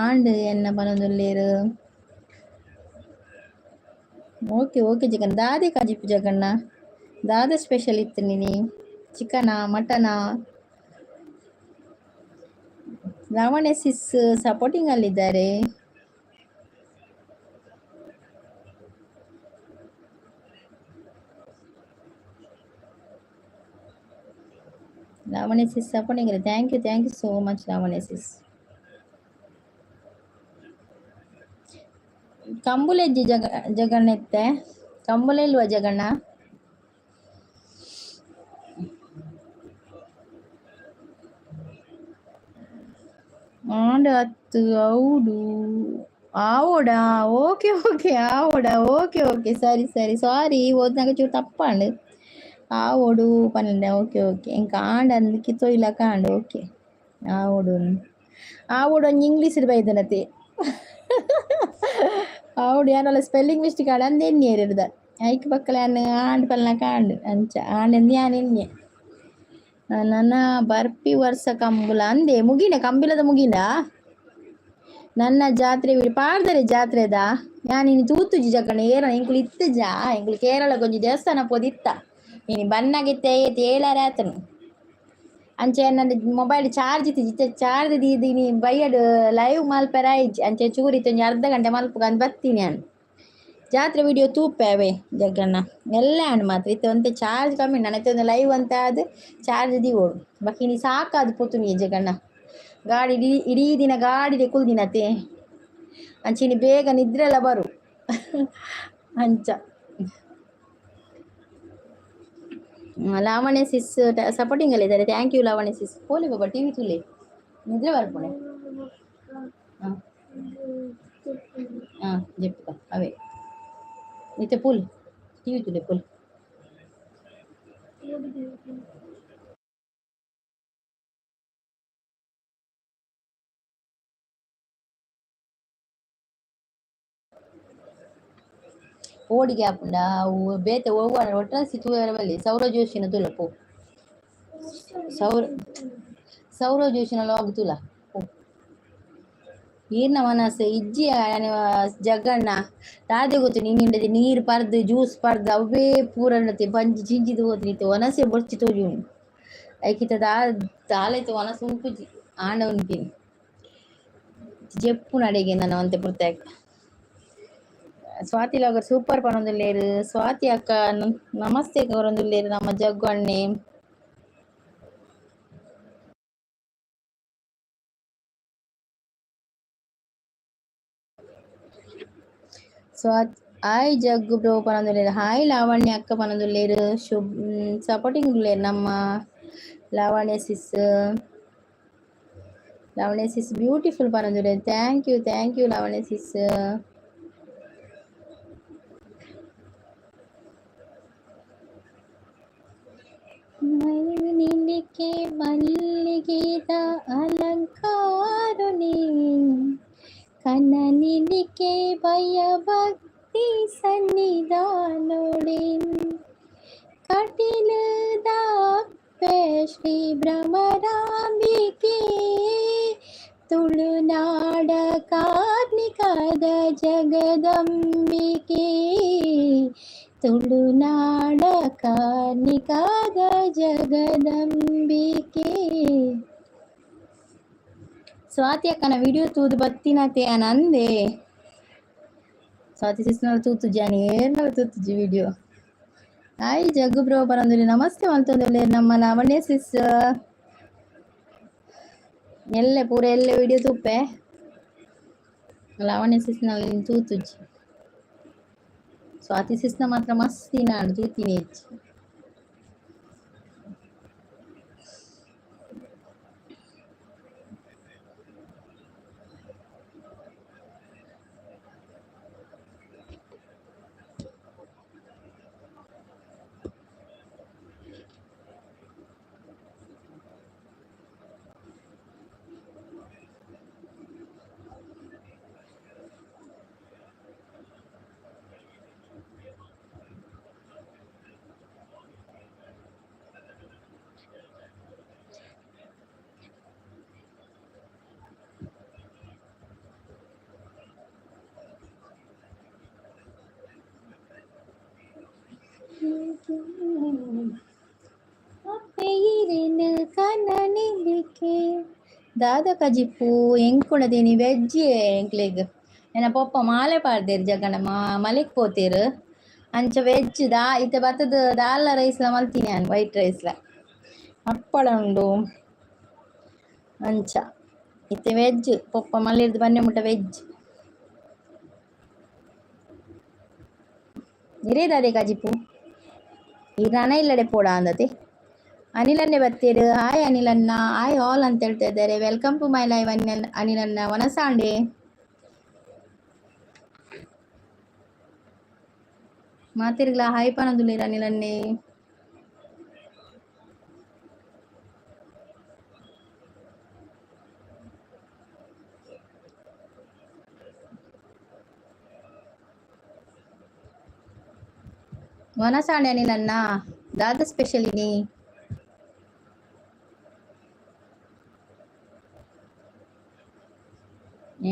ಆಂಡ್ ಎನ್ನ ಪನೊಂದುಲ್ಲೆರ್. ಓಕೆ ಓಕೆ ಜಗನ್, ದಾದೆ ಕಾಜಿಪು ಜಗಣ್ಣ? ದಾದ ಸ್ಪೆಷಲ್ ಇತ್ತು ನಿನಿ? ಚಿಕನಾ ಮಟನಾ? ಲಾವಣ್ಯ ಸಿಸ್ ಸಪೋರ್ಟಿಂಗ್ ಅಲ್ಲಿದ್ದಾರೆ. Lavanya sis supporting. Thank you, thank you so much Lavanya sis. ಕಂಬುಲೆಜ್ಜಿ ಜಗ ಜಗಣ್ಣ ಇತ್ತೆ? ಕಂಬುಲೆ ಇಲ್ವಾ ಜಗಣ್ಣ? ಆಂಡ್ ಅತ್ತು ಹೌದು ಆವೋಡಾ? ಓಕೆ ಓಕೆ, ಆವೋಡಾ? ಓಕೆ ಓಕೆ, ಸರಿ ಸರಿ, ಸಾರಿ, ಓದ್ನಾಗ ಚೂರು ತಪ್ಪಾಂಡ್. ಆವೋಡು ಪನ್ಲೆ. ಓಕೆ ಓಕೆ, ಎಂಕ್ ಆಂಡ್ ಅಂದ್ ಕಿತ್ತೊಯ್ಲಕ ಆಂಡ್. ಓಕೆ, ಆವೋಡು ಆವೋಡು ಒಂಜಿ ಇಂಗ್ಲೀಷ್ ಬೈದನತೆ. ಆವೋಡು ಯಾನಲ ಸ್ಪೆಲ್ಲಿಂಗ್ ಮಿಸ್ಟೇಕ್ ಆಂಡ್ ಅಂದ್ ಎನ್ನಿಯೆರ್ ಐಕ್ ಬಕ್ಕಲ ಯಾನ್ ಆಂಡ್ ಪಲ್ನಕ ಆಂಡ್ ಅಂಚ ಆಂಡ್ ಎಂದ್ ಯಾನ್ ಎನ್ನಿಯೆ. ನನ ಬರ್ಪಿ ವರ್ಷ ಕಂಬುಲ ಅಂದೆ ಮುಗಿನ ಕಂಬಿಲದ ಮುಗಿನ ನನ್ನ ಜಾತ್ರೆ ಪಾಡ್ದರೆ ಜಾತ್ರೆದ. ಯಾನ್ ಇನಿ ತೂತುಜಿ ಜಗಣ್ಣ. ಏರ ಎಂಕುಲು ಇತ್ತುಜ, ಎಂಕುಲು ಕೇರಳ ಒಂಜಿ ದೇವಸ್ಥಾನ ಪೋದಿತ್ತ. ಇನಿ ಬನ್ನಗಿತ್ತೆ ಏಳಾರೆ ಆತನು. ಅಂಚೆ ನನ್ನ ಮೊಬೈಲ್ ಚಾರ್ಜ್ ಇತ್ತಿಜಿ, ಚಾರ್ಜ್ ದೀದಿನಿ ಬಯ್ಯಡ್ ಲೈವ್ ಮಲ್ಪೆರ ಆಯ್ಜಿ. ಅಂಚೆ ಚೂರು ಇತ್ತೆ ಒಂಜಿ ಅರ್ಧ ಗಂಟೆ ಮಲ್ಪುಗ ಅಂದ್ ಬತ್ತೀನಿ. ಯಾನ್ ಜಾತ್ರೆ ವಿಡಿಯೋ ತೂಪೆ ಅವೇ ಜಗ್ಗಣ್ಣ ಎಲ್ಲ ಆಂಡ್ ಮಾತ್ರ. ಇತ್ತೆ ಒಂತೆ ಚಾರ್ಜ್ ಕಮ್ಮಿ ಉಂಡು. ನನ ಒಂದು ಲೈವ್ ಅಂತ ಆದ್ ಚಾರ್ಜ್ ದೀವೊಡು. ಬೊಕ ಇನಿ ಸಾಕಾದ್ ಪೋತುನಿ ಜಗಣ್ಣ. ಗಾಡಿ ಇಡೀ ಇಡೀ ದಿನ ಗಾಡಿಡೆ ಕುಲ್ದಿನತೆ. ಅಂಚೆ ಇನಿ ಬೇಗ ನಿದ್ರೆಲ ಬರು ಅಂಚ. ಲಾವಣ್ಯ ಸಿಸ್ ಸಪೋರ್ಟಿಂಗ್ ಅಲ್ಲಿದ್ದಾರೆ. Thank you Lavanya sis. ಪೋಲಿ ಬಾಬಾ, ಟಿವಿ ತೂಲೆ, ನಿದ್ರೆ ಬರ್ಪುಣೆ. ಹಾಂ ಹಾಂ, ಜೆಪ್ಪುಗ ಅವೇ ಇತ್ತೆ ಪುಲ್ ಟಿವಿ ತೂಲೆ ಪುಲ್. ಓಡಿಗೆ ಆಪುಂಡ ಅವು ಬೇತೆ ಒವ್ವ ಒಟ್ರಾಸಿ ತೂಯೆರೆ ಬಲ್ಲಿ. ಸೌರವ್ ಜೋಶಿನ ತೂಲ ಪೋ. ಸೌರ ಸೌರವ್ ಜೋಶಿನ ಲಾಗ್ ತೂಲ ಪೋ. ಈರ್ನ ಮನಸ್ಸು ಇಜ್ಜಿ ಜಗ್ಗಣ್ಣ. ದಾದೆ ಗೊತ್ತು ನಿನ್ನಿಂಡದಿ ನೀರು ಪರ್ದು ಜ್ಯೂಸ್ ಪರ್ದು ಅವೇ ಪೂರ ಬಂಜಿ ಜಿಂಜಿದ್ ಪೋತುನಿ. ಇತ್ತೆ ವನಸೆ ಬೊರ್ಚಿ ತೋಜುಂಡು. ಐಕಿತ ದಾಲೈತೆ ವನಸ್ ಉಂಪುಜಿ ಆಂಡ ಉನ್ಪಿನಿ ಜೆಪ್ಪುನ ಅಡೆಗೆ ನನ ಒಂತೆ ಪೊರ್ತಾಕ್. ಸ್ವಾತಿ ಲಾಗರ್ ಸೂಪರ್ ಪನೊಂದುಲ್ಲೆರ್. ಸ್ವಾತಿ ಅಕ್ಕ ನಮಸ್ತೆ ಕೊರೊಂದುಲ್ಲೆರ್ ನಮ್ಮ ಜಗ್ಗು ಅಣ್ಣೆ. ಸ್ವಾತಿ ಹಾಯ್ ಜಗ್ಗು ಬ್ರೋ ಪನೊಂದುಲ್ಲೆರ್. ಹಾಯ್ ಲಾವಣ್ಯ ಅಕ್ಕ ಪನೊಂದುಲ್ಲೆರ್. ಶುಭ್ ಸಪೋರ್ಟಿಂಗ್ ಉಲ್ಲೆರ್ ನಮ್ಮ Lavanya sis. Lavanya sis beautiful ಪನೊಂದುಲ್ಲೆರ್. Thank you, thank you Lavanya sis. ಮೈ ಮಲ್ಲಿಗೆದ ಅಲಂಕಾರನೆ, ಕನನಿಲಿಕೆ ಭಯಭಕ್ತಿ ಸನ್ನಿಧಾನೊಡೆ, ಕಟಿಲದಾಪ್ಪೆ ಶ್ರೀ ಭ್ರಮರಾಂಬಿಕೆ, ತುಳುನಾಡ ಕಾರ್ಣಿಕ ಕಾರ್ಣಿಕದ ಜಗದಂಬಿಕೆ, ತುಳುನಾಡ ಕಾರ್ಣಿಕದ ಜಗದಂಬಿಕೆ. ಸ್ವಾತಿ ಅಕ್ಕನ ವಿಡಿಯೋ ತೂದು ಬತ್ತಿನತೆ ಅಂದೆ. ಸ್ವಾತಿ ಸಿಸ್ನಲ್ ತೂತು ಜಾನಿ ಏರ್ನಲ ತೂತುಜಿ video. Hi Jaggu bro ಬರಂದುಲಿ, namaste ಮಲ್ತೊಂದುಲ್ಲೆ ನಮ್ಮ ಲಾವಣ್ಯ ಸಿಸ್. ಎಲ್ಲೆ ಪೂರ ಎಲ್ಲೆ ವಿಡಿಯೋ ತೂಪೆ, ಲಾವಣ್ಯ ಸಿಸ್ನಲ್ ತೂತುಜಿ. ಸ್ವಾತಿ ಸಿಸ್ನ ಮಾತ್ರ ಮಸ್ತ್ ನಾಡು ತೂತಿನಿ ಹೆಚ್ಚು. ದಾದ ಕಜಿಪು ಎಂಕುಣದೀನಿ ವೆಜ್ ಎಂಕ್ಲೆಗ್ ಎನ್ನ ಪೊಪ್ಪ ಮಾಲೆ ಪಾಡ್ದೇರ್ ಜಗಣ ಮಲೆಕ್ ಪೋತೇರು ಅಂಚ ವೆಜ್ ದಾ ಇತ್ತೆ ಬತ್ತದ ದಾಲ ರೈಸ್ಲ ಮಲ್ತೀನಿ ನಾನು, ವೈಟ್ ರೈಸ್ಲ ಹಪ್ಪಳ ಉಂಡು ಅಂಚ. ಇತ್ತೆ ವೆಜ್ ಪೊಪ್ಪ ಮಲ್ಲಿರ್ದು ಬನ್ನಿ ಮುಟ್ಟ ವೆಜ್ ಇರೇದಾದೆ ಕಜಿಪು ಇರಾನ ಇಲ್ಲಡೆ ಪೋಡ ಅಂದತೆ. ಅನಿಲನ್ನೇ ಬರ್ತೀರು, ಹಾಯ್ ಅನಿಲನ್ನ, ಹಾಯ್ ಆಲ್ ಅಂತ ಹೇಳ್ತಾ ಇದ್ದಾರೆ. Welcome to my live Anil ಅನಿಲನ್ನ ವನಸಾಂಡೆ. ಮಾತಿರ್ಗ್ಲ ಹಾಯ್ ಪನದುಲೇರ್ ಅನಿಲನ್ನೇ. ವನಸಾಂಡೆ ಅನಿಲನ್ನ, ದಾದ ಸ್ಪೆಷಲ್ ಇನಿ?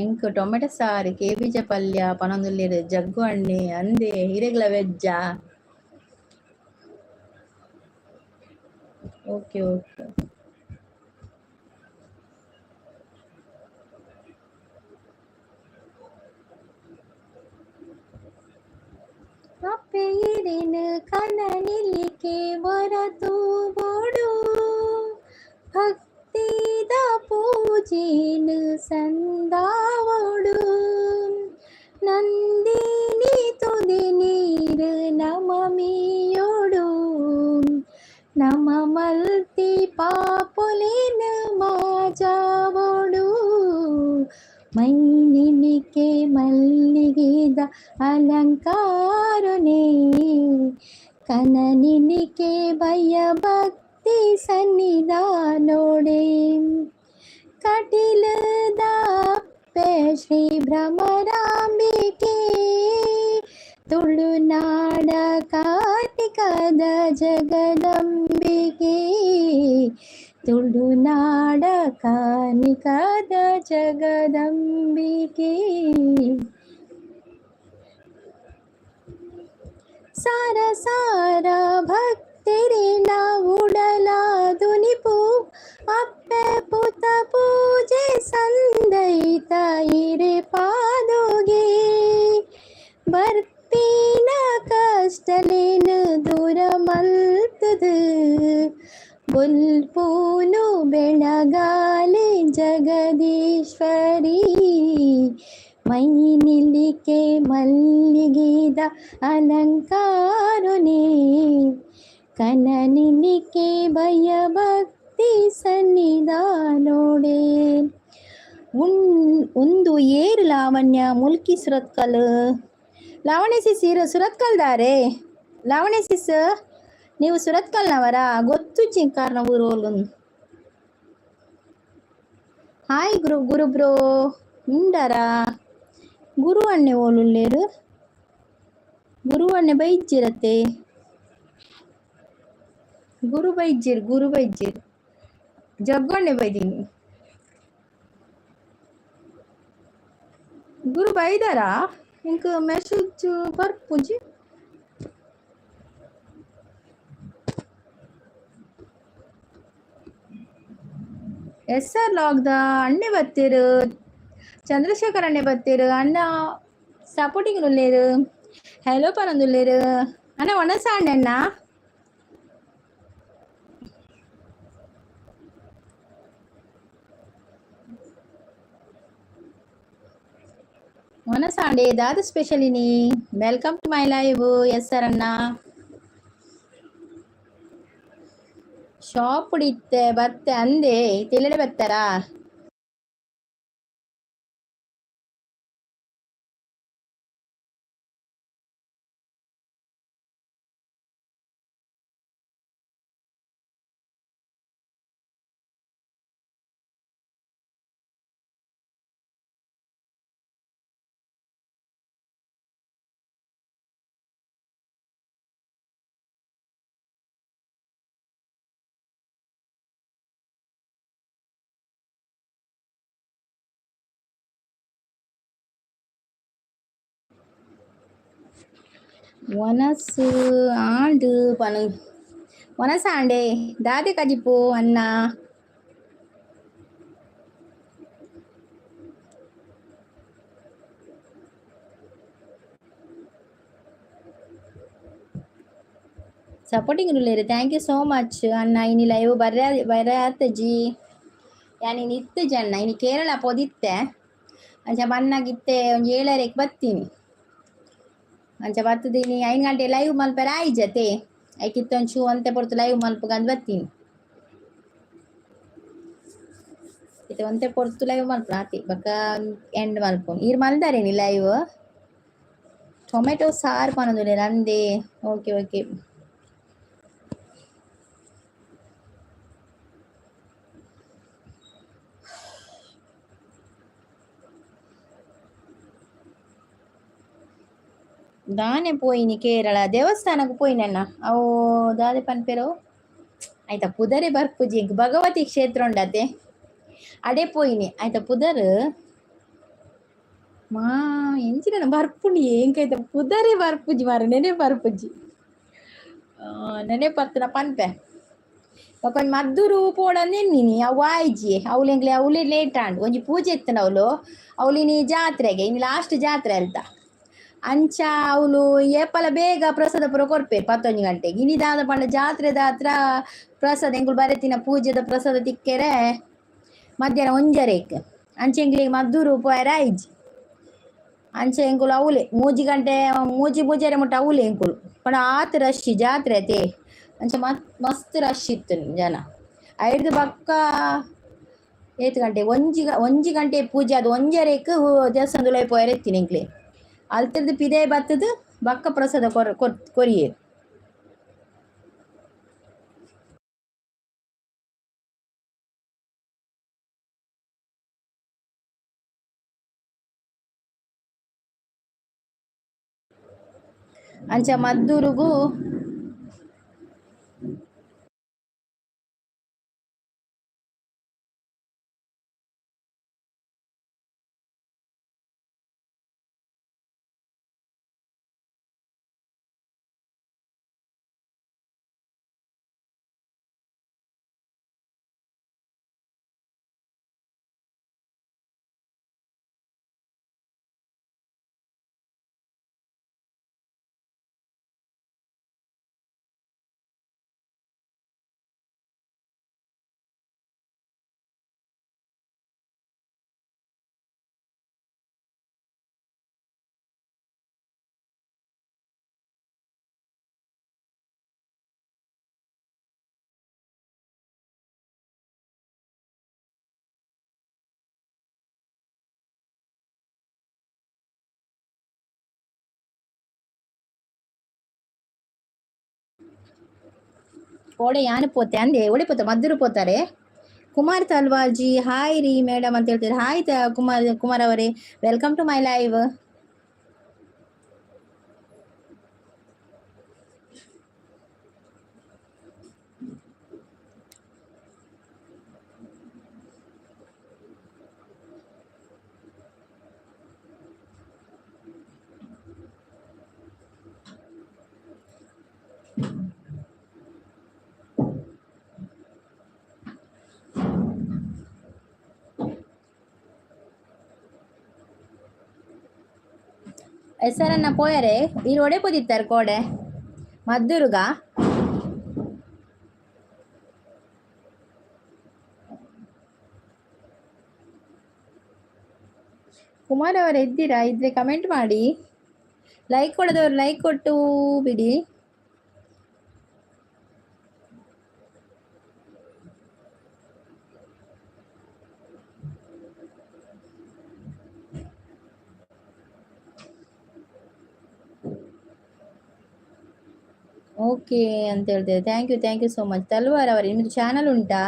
ಎಂಕ್ ಟೊಮೆಟೊ ಸಾರು, ಕೇಬೀಜ ಪಲ್ಯ ಪನೊಂದುಲ್ಲೆರ್ ಜಗ್ಗು ಅಣ್ಣೆ ಅಂದೆ. ಇರೆಗ್ಲ ವೆಜ್ಜಾ? Okay okay. ಅಪ್ಪೆಯಿರಿನ ಕನನಿಲಿಕೆ ಬರತೂಬೊಡು, ಭಕ್ತಿದ ಪೂಜೆನು ಸಂದಾವೊಡು, ನಂದಿನಿ ತುದೆ ನೀರು ನಮಮಿಯೊಡು, ನಮ ಮಲ್ತಿ ಪಾಪುಲೆನ್ ಮಾಜಾವೊಡು, ಮೈನಿಲಿಕೆ ಮಲ್ಲಿಗೆದ ಅಲಂಕಾರನೆ, ಕನನಿಲಿಕೆ ಭಯ ಭಕ್ತಿ ಸನ್ನಿಧಾನೋಡೆ, ಕಟಿಲದಾಪ್ಪೆ ಶ್ರೀ ಭ್ರಮರಾಂಬಿಕೆ, ತುಳುನಾಡ ಕಾರ್ತಿಕದ ಜಗದಂಬಿಕೆ, ತುಳುನಾಡ ಕಾನಿಕದ ಜಗದಂಬಿಕೆ. ಸಾರ ಸಾರ ಭಕ್ತರಿನ ಉಡಲ ದುನಿಪು, ಅಪ್ಪೆ ಪುತ ಪೂಜೆ ಸಂದೈತ ಇರೆ ಪಾದೋಗೆ, ಬರ್ಪಿನ ಕಷ್ಟಲೇನು ದೂರ ಮಲ್ತದು, ಬೊಲ್ಪೂನು ಬೆಳಗಾಲೆ ಜಗದೀಶ್ವರಿ, ಮೈನಿಲಿಕೆ ಮಲ್ಲಿಗೆದ ಅಲಂಕಾರನೆ, ಕನನಿಲಿಕೆ ಭಯ ಭಕ್ತಿ ಸನ್ನಿಧಾನೋಡೆ. ಒಂದು ಏರು ಲಾವಣ್ಯ ಮುಲ್ಕಿ ಸುರತ್ಕಲ್. ಲಾವಣ್ಯ ಸಿಸ್ ಇರು ಸುರತ್ಕಲ್ದಾರೆ? ಲಾವಣ್ಯ ಸಿಸ್ ನೀವು ಸುರತ್ಕಲ್ನವರಾ? ಗೊತ್ತು ಚಿಂಕಾರ್ನ ಊರು. ಹಾಯ್ ಗುರು ಗುರು ಬ್ರೋ ಉಂಡರಾ? ಗುರು ಅಣ್ಣೆ ಓಲುಲ್ಲೇರು? ಗುರು ಅಣ್ಣೆ ಬೈಜ್ಜಿರತ್ತೆ? ಗುರು ಬೈಜ್ಜಿರ್, ಗುರು ಬೈಜ್ಜಿರ್, ಜಗ್ಗಣ್ಣೆ ಬೈದೀನಿ. ಗುರು ಬೈದಾರಾ ಇಂಕ್ ಮೆಸೇಜ್ ಬರ್ಪುಜಿ. ಎಸ್ ಆರ್ ಲಾಗ್ದ ಅಣ್ಣೆ ಬತ್ತೆರ್, ಚಂದ್ರಶೇಖರ್ ಅಣ್ಣೆ ಬತ್ತೆರ್, ಅಣ್ಣ ಸಪೋರ್ಟಿಂಗ್ ಉಲ್ಲೇರು, ಹಲೋ ಪನೊಂದುಲ್ಲೇರು. ಅಣ್ಣ ಒಣಸ ಅಣ್ಣ. ಒಣಸಾಂಡೆ ದಾದ ಸ್ಪೆಷಲ್ ಇನಿ? Welcome to my live S R ಅಣ್ಣ. ಶಾಪ್ ಇತ್ತೆ ಬತ್ತೆ ಅಂದೆ ತಿಲ್ಲಡೆ ಬತ್ತಾರಾ? ಒನಸು ಆಂಡ್ ಪನ ಒನಸ ಆಂಡೆ ದಾದೆ ಕಜಿಪು ಅಣ್ಣ? ಸಪೋರ್ಟಿಂಗ್ ಉಲ್ಲೇರು, thank you so much ಅಣ್ಣ. ಇನಿ ಲೈವ್ ಬರ್ರ ಬರಾತಜಿ ಯಾನ್ ಇನಿ ಇತ್ತುಜಿ ಅಣ್ಣ, ಇನಿ ಕೇರಳ ಪೋದಿತ್ತೆ. ಅಂಚ ಬನ್ನಾಗಿತ್ತೆ ಒಂಜಿ ಏಳರೆಗ್ ಬತ್ತೀನಿ. ಅಂಚ ಬತ್ತುದು ಇನಿ 5 ಗಂಟೆ ಲೈವ್ ಮಲ್ಪೆರೆ ಆಯ್ಜತೆ, ಐಕಿತ್ತ ಒಂಚೂ ಒಂತೆ ಪೊರ್ತು ಲೈವ್ ಮಲ್ಪುಗಂದ್ ಬತ್ತೀನಿ. ಇತ್ತೆ ಒಂತೆ ಪೊರ್ತು ಲೈವ್ ಮಲ್ಪುನ ಆತಿ ಬೊಕ ಎಂಡ್ ಮಲ್ಪುನು. ಈರ್ ಮಲ್ದಾರೇನಿ ಲೈವ್? ಟೊಮೆಟೊ ಸಾರು ಪನೊಂದುಲ್ಲೆರ್ ಅಂದೆ. Okay okay. ದಾನೆ ಪೋಯಿನಿ ಕೇರಳ ದೇವಸ್ಥಾನಗ್ ಪೋಯಿನಣ್ಣ. ಅವು ದಾದೆ ಪನ್ಪೆರು ಆಯ್ತಾ ಪುದರೆ ಬರ್ಪುಜಿ ಎಂಕ್. ಭಗವತಿ ಕ್ಷೇತ್ರ ಉಂಡತೆ ಅಡೆ ಪೋಯಿನಿ. ಆಯ್ತಾ ಪುದರ್ ಮಾ ಎಂಚಿನ ಬರ್ಪುಂಡು ಎಂಕೈತ ಪುದರೆ ಬರ್ಪುಜಿ ಮಾರ್ರೆ, ನೆನೆ ಬರ್ಪುಜಿ. ನೆನೆ ಪತ್ತುನ ಪನ್ಪೆ. ಬೊಕ ಒಂಜಿ ಮದ್ದೂರು ಪೋಡಂದ್ ಎನ್ನಿನಿ, ಅವು ಆಯ್ಜಿ. ಅವ್ಲು ಎಂಕ್ಲೆ ಅವ್ಲೆ ಲೇಟ್ ಆಂಡ್. ಒಂಜಿ ಪೂಜೆ ಇತ್ತುಂಡು ಅವ್ಲು ಅವ್ಲು ಇನಿ ಜಾತ್ರೆಗೆ, ಇನಿ ಲಾಸ್ಟ್ ಜಾತ್ರೆ ಅಲ್ತ. ಅಂಚ ಅವ್ಲು ಏಪಲ ಬೇಗ ಪ್ರಸಾದ ಪೂರ ಕೊರ್ಪೆರ್ 11 ಗಂಟೆಗೆ. ಇನಿ ದಾದ ಪಂಡ ಜಾತ್ರೆದ ಹತ್ರ ಪ್ರಸಾದ ಎಂಕುಲು ಬರೆತಿನ ಪೂಜೆದ ಪ್ರಸಾದ ತಿಕ್ಕೆರೆ ಮಧ್ಯಾಹ್ನ 1:30ಕ್. ಅಂಚ ಎಂಕ್ಲೆಗ್ ಮದ್ದೂರು ಪೋಯೆರೆ ಆಯ್ಜಿ. ಅಂಚ ಎಂಕುಲು ಅವ್ಲೆ 3 ಗಂಟೆ 3 3:30 ಮುಟ್ಟ ಅವ್ಲೆ ಎಂಕುಲು. ಪಂಡ ಆತ್ ರಶ್ ಜಾತ್ರೆ ಅತೆ, ಅಂಚ ಮಸ್ತ್ ರಶ್ ಇತ್ತು ಜನ. ಐಡ್ದ್ ಬೊಕ್ಕ ಏತ್ ಗಂಟೆ 1 ಗಂಟೆ ಪೂಜೆ ಅದು 1:30ಕ್ ದೇವಸ್ಥಾನದುಲಯಿ ಪೋಯೆರೆ ಇತ್ತಿನಿ ಎಂಕ್ಲೆ. ಅಲ್ತುರ್ದು ಪಿದಯಿ ಬತ್ತುದು ಬೊಕ್ಕ ಪ್ರಸಾದ ಕೊರಿಯೆರ್. ಅಂಚ ಮದ್ದೂರುಗು ಓಡೆ ಯಾನು ಪೋತೆ ಅಂದೆ ಓಡೆ ಪೋತೆ ಮದ್ದೂರು ಪೋತಾರೆ. ಕುಮಾರ್ ತಲ್ವಾರ್ಜಿ ಹಾಯ್ ರೀ ಮೇಡಮ್ ಅಂತ ಹೇಳ್ತಾರೆ. ಹಾಯ್ ಕುಮಾರ್ ಕುಮಾರ್ ಅವರೇ, welcome to my live. ಹೆಸರನ್ನ ಪೋಯರೆ ಈರ್ ಒಡೆ ಪೋದಿತ್ತಾರೆ ಕೋಡೆ ಮದ್ದೂರುಗ? ಕುಮಾರ್ ಅವರೇ ಇದ್ದೀರಾ? ಇದ್ರೆ ಕಮೆಂಟ್ ಮಾಡಿ. ಲೈಕ್ ಕೊಡದವರು ಲೈಕ್ ಕೊಟ್ಟು ಬಿಡಿ. ಓಕೆ ಅಂತ ಹೇಳ್ತೇವೆ. Thank you, thank you so much. Talwar ಅವರೇ, ನಿಮ್ಮದು ಚಾನಲ್ ಉಂಟಾ?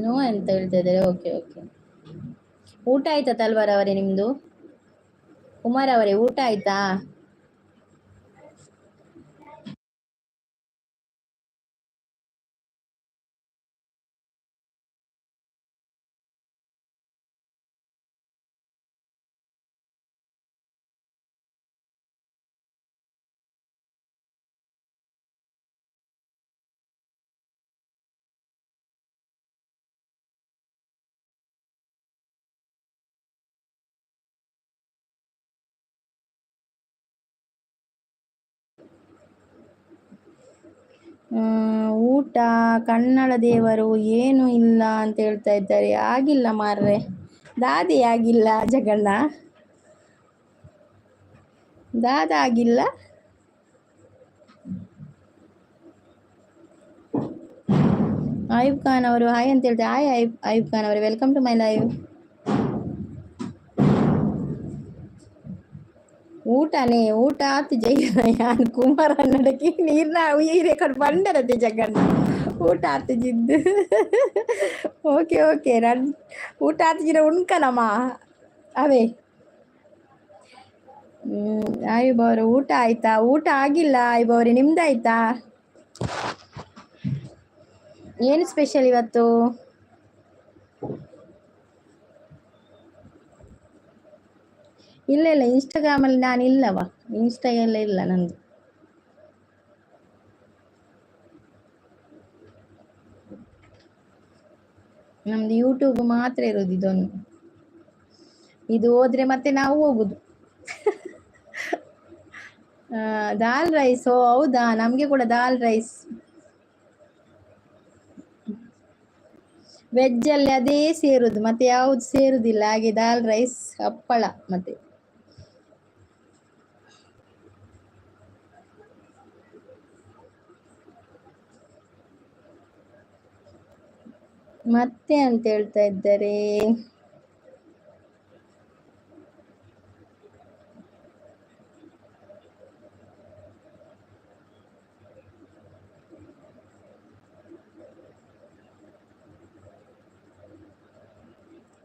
ನೋ ಅಂತ ಹೇಳ್ತಾ ಇದ್ದಾರೆ. Okay okay. ಊಟ ಆಯ್ತಾ ತಲ್ವಾರ್ ಅವರೇ ನಿಮ್ಮದು? ಕುಮಾರ್ ಅವರೇ ಊಟ ಆಯ್ತಾ? ಊಟ ಕನ್ನಡ ದೇವರು ಏನು ಇಲ್ಲ ಅಂತ ಹೇಳ್ತಾ ಇದ್ದಾರೆ. ಆಗಿಲ್ಲ ಮಾರ್ರೆ, ದಾದಿ ಆಗಿಲ್ಲ ಜಗಣ್ಣ, ದಾದ ಆಗಿಲ್ಲ. ಆಯುಬ್ ಖಾನ್ ಅವರು ಹಾಯ್ ಅಂತ ಹೇಳ್ತಾರೆ. ಹಾಯ್ ಆಯುಬ್ ಆಯುಬ್ ಖಾನ್ ಅವರು, welcome to my live. ಊಟನೇ ಊಟ ಆತು ಜೈ. ಯಾನ್ ಕುಮಾರ ನಡಕಿ ನೀರ್ನ ಉಯಿರೆ ಕಡೆ ಬಂಡರತೆ ಜಗಣ್ಣ. ಊಟ ಆತು ಜಿದ್ದು. ಓಕೆ ಓಕೆ, ರನ್ ಊಟ ಆತು ಉಣ್ಕನಮ್ಮ ಅವೇ. ಆಯುಬ್ ಅವರು ಊಟ ಆಯ್ತಾ? ಊಟ ಆಗಿಲ್ಲ ಆಯುಬ್ ಅವರೇ, ನಿಮ್ದಾಯ್ತಾ? ಏನು ಸ್ಪೆಷಲ್ ಇವತ್ತು? ಇಲ್ಲ ಇಲ್ಲ, ಇನ್ಸ್ಟಾಗ್ರಾಮಲ್ಲಿ ನಾನು ಇಲ್ಲವ, ಇನ್ಸ್ಟಾ ಎಲ್ಲ ಇಲ್ಲ ನಂದು. ನಮ್ದು ಯೂಟ್ಯೂಬ್ ಮಾತ್ರ ಇರೋದು. ಇದೊಂದು ಇದು ಹೋದ್ರೆ ಮತ್ತೆ ನಾವು ಹೋಗುದು. ದಾಲ್ ರೈಸ್? ಓ ಹೌದಾ, ನಮಗೆ ಕೂಡ ದಾಲ್ ರೈಸ್. ವೆಜ್ ಅಲ್ಲಿ ಅದೇ ಸೇರುದು, ಮತ್ತೆ ಯಾವ್ದು ಸೇರುದಿಲ್ಲ. ಹಾಗೆ ದಾಲ್ ರೈಸ್, ಹಪ್ಪಳ ಮತ್ತೆ. ಮತ್ತೆ ಅಂತ ಹೇಳ್ತಾ ಇದ್ದಾರೆ.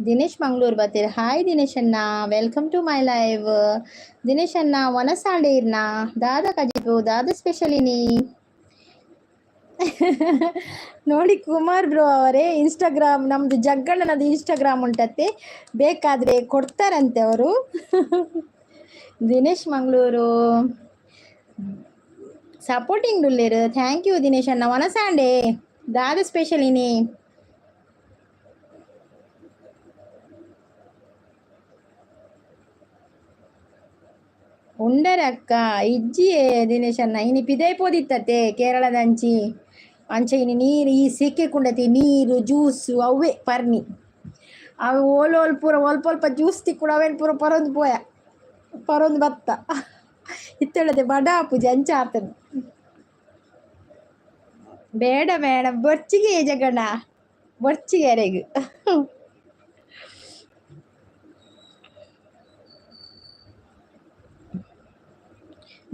ದಿನೇಶ್ ಮಂಗಳೂರು ಬರ್ತೀರಿ. ಹಾಯ್ ದಿನೇಶ್ ಅಣ್ಣ, welcome to my live. Dinesh ಅಣ್ಣ ವನಸಾಂಡೆ ಇರ್ನಾ? ದಾದಾ ಕಜಿಪು ದಾದಾ ಸ್ಪೆಷಲ್ ಇನಿ. ನೋಡಿ ಕುಮಾರ್ ಬ್ರೋ ಅವರೇ, ಇನ್ಸ್ಟಾಗ್ರಾಮ್ ನಮ್ದು ಜಗ್ಗಣ್ಣನದು ಇನ್ಸ್ಟಾಗ್ರಾಮ್ ಉಂಟತ್ತೆ, ಬೇಕಾದ್ರೆ ಕೊಡ್ತಾರಂತೆ ಅವರು. ದಿನೇಶ್ ಮಂಗಳೂರು ಸಪೋರ್ಟಿಂಗ್ ಡುಲ್ಲೇರು. Thank you Dinesh ಅಣ್ಣ. ವನಸಾಂಡೆ ದಾದ ಸ್ಪೆಷಲ್ ಇನಿ. ಉಂಡರಕ್ಕ ಇಜ್ಜಿಯೇ ದಿನೇಶ್ ಅಣ್ಣ, ಇನಿ ಪಿದೈ ಪೋದಿತ್ತತೆ ಕೇರಳದಂಚಿ ಅಂಚ ಇನಿ ನೀರು ಈ ಸೆಕೆ ಕುಂಡತಿ ನೀರು ಜ್ಯೂಸು ಅವೇ ಪರ್ನಿ ಅವು ಓಲ್ ಓಲ್ ಪೂರ ಒಲ್ಪ ಒಲ್ಪ ಜ್ಯೂಸ್ ತಿಕ್ಕುಡು ಅವೇನು ಪೂರ ಪರೊಂದು ಪೋಯ ಪರೊಂದು ಬತ್ತ ಇತ್ತಳದೆ ಬಡ ಪೂಜೆ ಅಂಚ ಆತನು. ಬೇಡ ಬೇಡ ಬೊರ್ಚಿಗೆ ಜಗಣ ಬೊರ್ಚಿಗೆ ಅರೆಗು.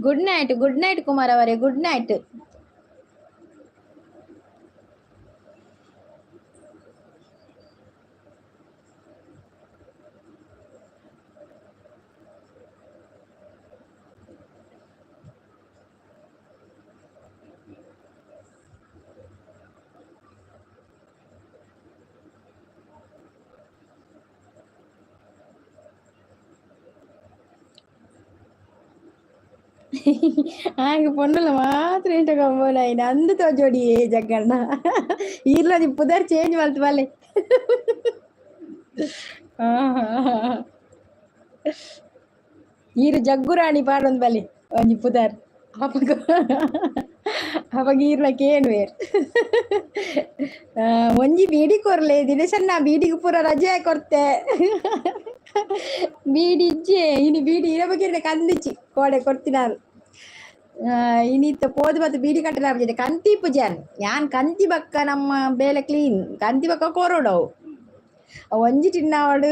Good night, good night Kumar ಅವರೇ, ಗುಡ್ ನೈಟ್. ಆಂಗ್ ಪೊಣ್ಣುಲ ಮಾತ್ರ ಇನ್ಸ್ಟಾಗ್ರಾಮ್ ಬೋಡಾಯಿನ ಅಂದು ತೋಜೋಡಿ ಜಗ್ಗಣ್ಣ. ಈರ್ಲ ಪುದರ್ ಚೇಂಜ್ ಮಲ್ತ್ ಬಲ್ಲೆ. ಈರು ಜಗ್ಗುರಾಣಿ ಪಾಡೊಂದು ಬಲೆ ಒಂಜಿ ಪುದರ್. ಅಪಗ ಅಪಗ ಈರ್ನ ಕೇನುವೆರ್. ಒಂಜಿ ಬೀಡಿ ಕೊರ್ಲೆ ದಿನೇಶಣ್ಣ, ಬೀಡಿಗೆ ಪೂರ ರಜೆ ಕೊರ್ತೆ. ಬೀಡಿ ಇಜ್ಜೆ ಇನಿ, ಬೀಡಿ ಇರಬೇಕಿದ್ರೆ ಕಂದಿಚ್ಚಿ ಕೋಡೆ ಕೊರ್ತಿನಾರು. ಇನಿತ್ತ ಪೋದು ಬತ್ತು ಬೀಡಿ ಕಟ್ಟಲ ಕಂತಿ ಪೂಜಾನ್ ಯಾನ್ ಕಂತಿ ಬಕ್ಕ ನಮ್ಮ ಬೇಲೆ ಕ್ಲೀನ್ ಕಂತಿ ಬಕ್ಕ ಕೊರೊಡವು. ಒಂಜಿ ತಿನ್ನವಡು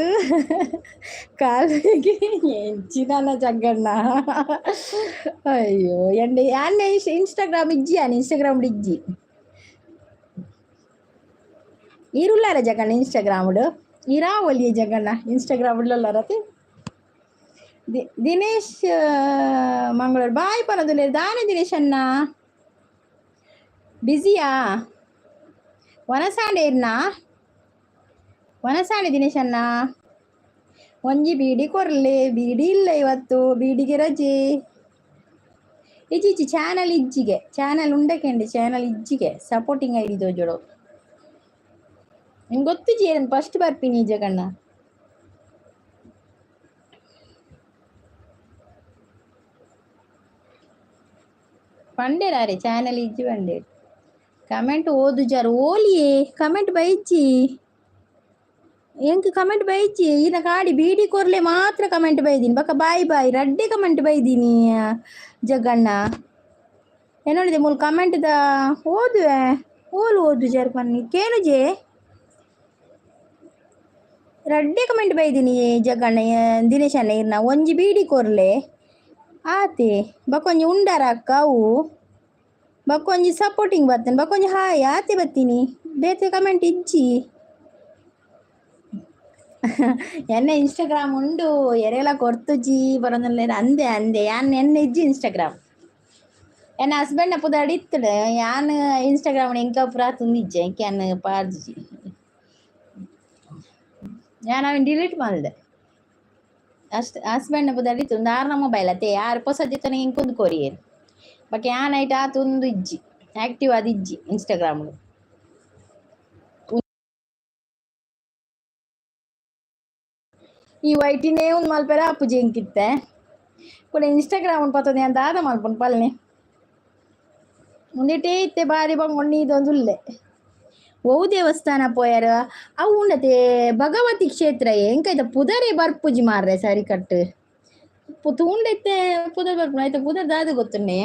ಕಾಲ್ಗೆ ಎಂಚಿನ ಜಗ್ಗಣ್ಣ. ಅಯ್ಯೋ ಎಂಡೆ ಯಾನ್ ಇನ್ಸ್ಟಾಗ್ರಾಮ್ ಇಜ್ಜಿ, ಯಾನ್ ಇನ್ಸ್ಟಾಗ್ರಾಮ್ ಇಜ್ಜಿ. ಈರುಲ್ಲಾರ ಜಗಣ್ಣ ಇನ್ಸ್ಟಾಗ್ರಾಮ್ ಇರಾ ಒಲಿಯ ಜಗಣ್ಣ ಇನ್ಸ್ಟಾಗ್ರಾಮ್ ಉಳ್ಳಲ್ಲಾರತಿ. ದಿನೇಶ್ ಮಂಗಳೂರು ಬಾಯ್ ಪನದುಲ್ಲೇರ್ ದಾನೆ ದಿನೇಶ್ ಅಣ್ಣ ಬಿಸಿಯಾ? ವನಸಾಂಡೆ ಇರ್ನಾ? ವನಸಾಣೆ ದಿನೇಶ್ ಅಣ್ಣ. ಒಂಜಿ ಬೀಡಿ ಕೊರ್ಲೆ, ಬೀಡಿ ಇಲ್ಲ ಇವತ್ತು, ಬೀಡಿಗೆ ರಜೆ. ಇಜ್ಜಿ ಇಜ್ಜಿ ಚಾನಲ್ ಇಜ್ಜಿಗೆ, ಚಾನಲ್ ಉಂಡಕೆಂಡೆ ಚಾನಲ್ ಇಜ್ಜಿಗೆ ಸಪೋರ್ಟಿಂಗ್ ಐಡಿ ತೋಜೋಡು. ನಿಂಗೆ ಗೊತ್ತು ಜೇರನ್ ಫಸ್ಟ್ ಬರ್ಪಿನಿ ಜಗಣ್ಣ. ಪಂಡೇರಾರೆ ಚಾನಲ್ ಇಜ್ಜಿ ಪಂಡೇರ್. ಕಮೆಂಟ್ ಓದುಜಾರು ಓಲಿಯೇ ಕಮೆಂಟ್ ಬೈಜ್ಜಿ, ಎಂಕ್ ಕಮೆಂಟ್ ಬೈಜ್ಜಿ. ಈನ ಕಾಡಿ ಬೀಡಿ ಕೊರ್ಲೆ ಮಾತ್ರ ಕಮೆಂಟ್ ಬೈದೀನಿ, ಬಕ್ಕ ಬಾಯ್ ಬಾಯ್ ರಡ್ಡೆ ಕಮೆಂಟ್ ಬೈದೀನಿ ಜಗ್ಗಣ್ಣ. ಏನೋಡಿದೆ ಮೂಲು ಕಮೆಂಟ್ the ಓದುವೆ, ಓಲು ಓದು ಜರ್ ಪನ್ನಿ ಕೇನುಜೆ. ರಡ್ಡೆ ಕಮೆಂಟ್ ಬೈದೀನಿ ಜಗ್ಗಣ್ಣ. ದಿನೇಶ್ ಅಣ್ಣ ಇರ್ನ ಒಂಜಿ ಬೀಡಿ ಕೊರ್ಲೆ ಆತೆ, ಬಕ್ಕೊಂಜಿ ಉಂಡಾರ ಅಕ್ಕ ಅವು, ಬಕ್ಕೊಂಜಿ ಸಪೋರ್ಟಿಂಗ್ ಬರ್ತೇನೆ, ಬಕ್ಕೊಂಜಿ ಹಾಯ್ ಆತೆ ಬತ್ತೀನಿ, ಬೇತೆ ಕಮೆಂಟ್ ಇಜ್ಜಿ. ಎನ್ನ ಇನ್ಸ್ಟಾಗ್ರಾಮ್ ಉಂಡು ಎರೆಲ ಕೊರ್ತುಜಿ ಬರೋದಿಲ್ಲ ಅಂದೆ ಅಂದೆ ಯಾನ್ ಎನ್ನ ಇಜ್ಜಿ ಇನ್ಸ್ಟಾಗ್ರಾಮ್. ಎನ್ನ ಹಸ್ಬೆಂಡ್ ಪುದರ್ ಇತ್ತುಡು ಯಾನ್ ಇನ್ಸ್ಟಾಗ್ರಾಮ್ ಎಂಕ ಪೂರ ತುಂದಿಜ್ಜೆ ಎಂಕೆ ಪಾಡ್ಜಿ. ಯಾನ್ ಅವೆನ್ ಡಿಲೀಟ್ ಮಲ್ದೆ. ಅಷ್ಟು ಹಸ್ಬೆಂಡ್ ಪುದರ್ ಇತ್ತು ಆರ್ನ ಮೊಬೈಲ್ ಅತ್ತೆ, ಯಾರು ಪೊಸದಿತ್ತನ ಎಂಕೊಂದು ಕೊರಿಯರ್ ಬಟ್ ಯಾನ್ ಐಟ್ ಆತುಂದು ಇಜ್ಜಿ, ಆಕ್ಟಿವ್ ಆದ್ ಇಜ್ಜಿ ಇನ್ಸ್ಟಾಗ್ರಾಮ್. ಈ ವೈಟಿನೇ ಒಂದು ಮಲ್ಪೆರ ಆಪುಜಿ ಎಂಕಿತ್ತೆ ಕೂಡ ಇನ್ಸ್ಟಾಗ್ರಾಮ್ ಪತ್ತೊಂದು ಯಾನ್ ದಾದ ಮಲ್ಪುಂಡು ಪಲ್ನೆ. ಉಂದೆಟೇ ಇತ್ತೆ ಬಾರಿ ಬಂಗೊಂಡು ಇದೊಂದು ಉಲ್ಲೆ. ಒವು ದೇವಸ್ಥಾನ ಪೋಯರ್ ಅವು ಉಂಡತೆ ಭಗವತಿ ಕ್ಷೇತ್ರ ಎಂಕೈತ ಪುದರೇ ಬರ್ಪುಜಿ ಮಾರ್ರೆ ಸರಿ ಕಟ್ಟು ತೂಂಡೈತೆ ಪುದರ್ ಬರ್ಪುಂಡು ಐತ ಪುದರ್ ದಾದ ಗೊತ್ತುಂಡೆ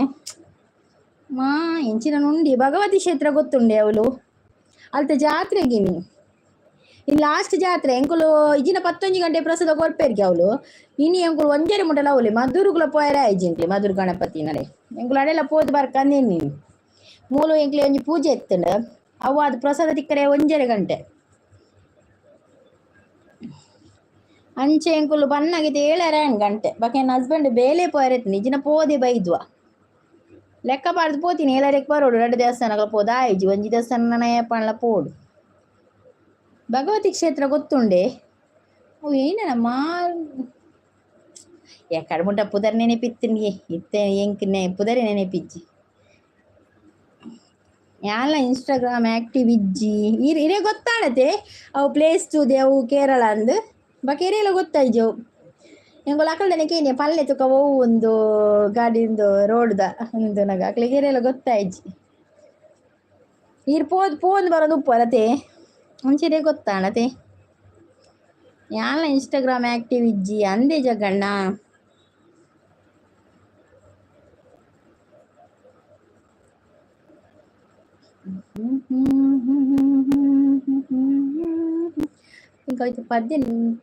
ಮಾ ಎಂಚಿನ ಉಂಡಿ ಭಗವತಿ ಕ್ಷೇತ್ರ ಗೊತ್ತುಂಡೆ ಅವಳು ಅಲ್ತ ಜಾತ್ರೆಗಿನಿ ಇನ್ ಲಾಸ್ಟ್ ಜಾತ್ರೆ ಎಂಕುಲು ಇಜಿನ 11 ಗಂಟೆ ಪ್ರಸಾದ ಕೊರ್ಪೇರ್ಗೆ ಅವಳು. ಇನಿ ಎಂಕುಲು ಒಂಜರೆ ಮುಟ್ಟಲ ಅವಲೆ ಮಧುರುಗುಲ ಪೋಯರ ಆಯ್ಜಿಂಕ್ಲೆ ಮಧುರ್ ಗಣಪತಿ ನಡೆ ಎಂಕುಲು ಅಡೆಲ್ಲ ಪೋದು ಬರ್ಕಂದೇನಿ. ಮೂಲು ಎಂಕ್ಲೆ ಒಂಜಿ ಪೂಜೆ ಎತ್ತುಂಡು ಅವು ಅದು ಪ್ರಸಾದ ತಿಕ್ಕರೆ 1.5 ಗಂಟೆ. ಅಂಚೆ ಎಂಕುಲು ಬನ್ನಾಗಿದ್ದೆ 7.5 ಗಂಟೆ. ಬಾಕಿ ನನ್ನ ಹಸ್ಬೆಂಡ್ ಬೇಲೆ ಪೋಯರ ನಿಜಿನ ಪೋದೆ ಬೈದ್ವ ಲೆಕ್ಕ ಪಾಡ್ದು ಪೋತೀನಿ 7:30ಕ್ಕೆ ಬರೋಡು. ಎರಡು ದೇವಸ್ಥಾನಗಳ ಪೋದು ಆಯ್ಜಿ ಒಂಜಿ ದೇವಸ್ಥಾನ ಪಣ್ಲ ಪೋಡು. ಭಗವತಿ ಕ್ಷೇತ್ರ ಗೊತ್ತುಂಡೆ ಅವು ಏನಮ್ಮ ಎಕ್ಕಡ ಮುಟ್ಟ ಪುದರ್ ನೆನಪಿತ್ತಿನಿ ಇತ್ತೆ ಎಂಕ್ ಪುದರೇ ನೆನಪಿಜ್ಜಿ. ಯಾನ್ಲ ಇನ್ಸ್ಟಾಗ್ರಾಮ್ ಆಕ್ಟಿವ್ ಇಜ್ಜಿ. ಇರೆ ಗೊತ್ತಾಣತೆ ಅವು ಪ್ಲೇಸ್ ತೂದೆ ಅವು ಕೇರಳ ಅಂದ್ ಬೊಕ ಇರೆಲ ಗೊತ್ತಾಯ್ಜಿ ಅವು. ಎಂಕುಲು ಅಕಲ್ದನೆ ಕೇನಿಯ ಪಲ್ಲೆ ತುಕ ಒವು ಒಂದು ಗಾಡಿಂದು ರೋಡ್ದ ಉಂದು ಅಕ್ಲೆಗ್ ಇರೆಲ ಗೊತ್ತಾಯ್ಜಿ. ಈರ್ ಪೋದು ಪೋಂದು ಬರೋದು ಉಪ್ಪು ಅಂಚೆನೆ ಗೊತ್ತಾಣತೆ. ಯಾನ್ಲ ಇನ್ಸ್ಟಾಗ್ರಾಮ್ ಆಕ್ಟಿವ್ ಇಜ್ಜಿ ಅಂದೆ ಜಗಣ್ಣ. ಇಂಕ ಪದ್ಯ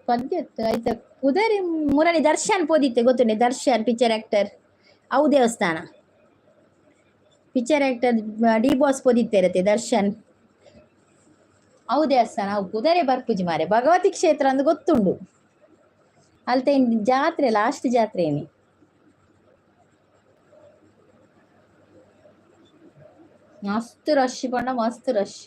ಪದ್ಯ ಐತ ಪುದರ್ ಮುರಳಿ ದರ್ಶನ್ ಪೋದಿತ್ತೆ ಗೊತ್ತುಂಡೆ ದರ್ಶನ್ ಪಿಕ್ಚರ್ ಆಕ್ಟರ್ ಅವು ದೇವಸ್ಥಾನ ಪಿಕ್ಚರ್ ಆಕ್ಟರ್ ಡಿ ಬಾಸ್ ಪೋದಿತ್ತೆ ದರ್ಶನ್ ಅವು ದೇವಸ್ಥಾನ ಅವು ಕುದರೆ ಬರ್ಪುಜಿ ಮಾರೆ ಭಗವತಿ ಕ್ಷೇತ್ರ ಅಂದ್ ಗೊತ್ತುಂಡು. ಅಲ್ತ ಜಾತ್ರೆ ಲಾಸ್ಟ್ ಜಾತ್ರೆ ಏನಿ. ಮಸ್ತ್ ರಶ್ ಪಂಡ ಮಸ್ತ್ ರಶ್.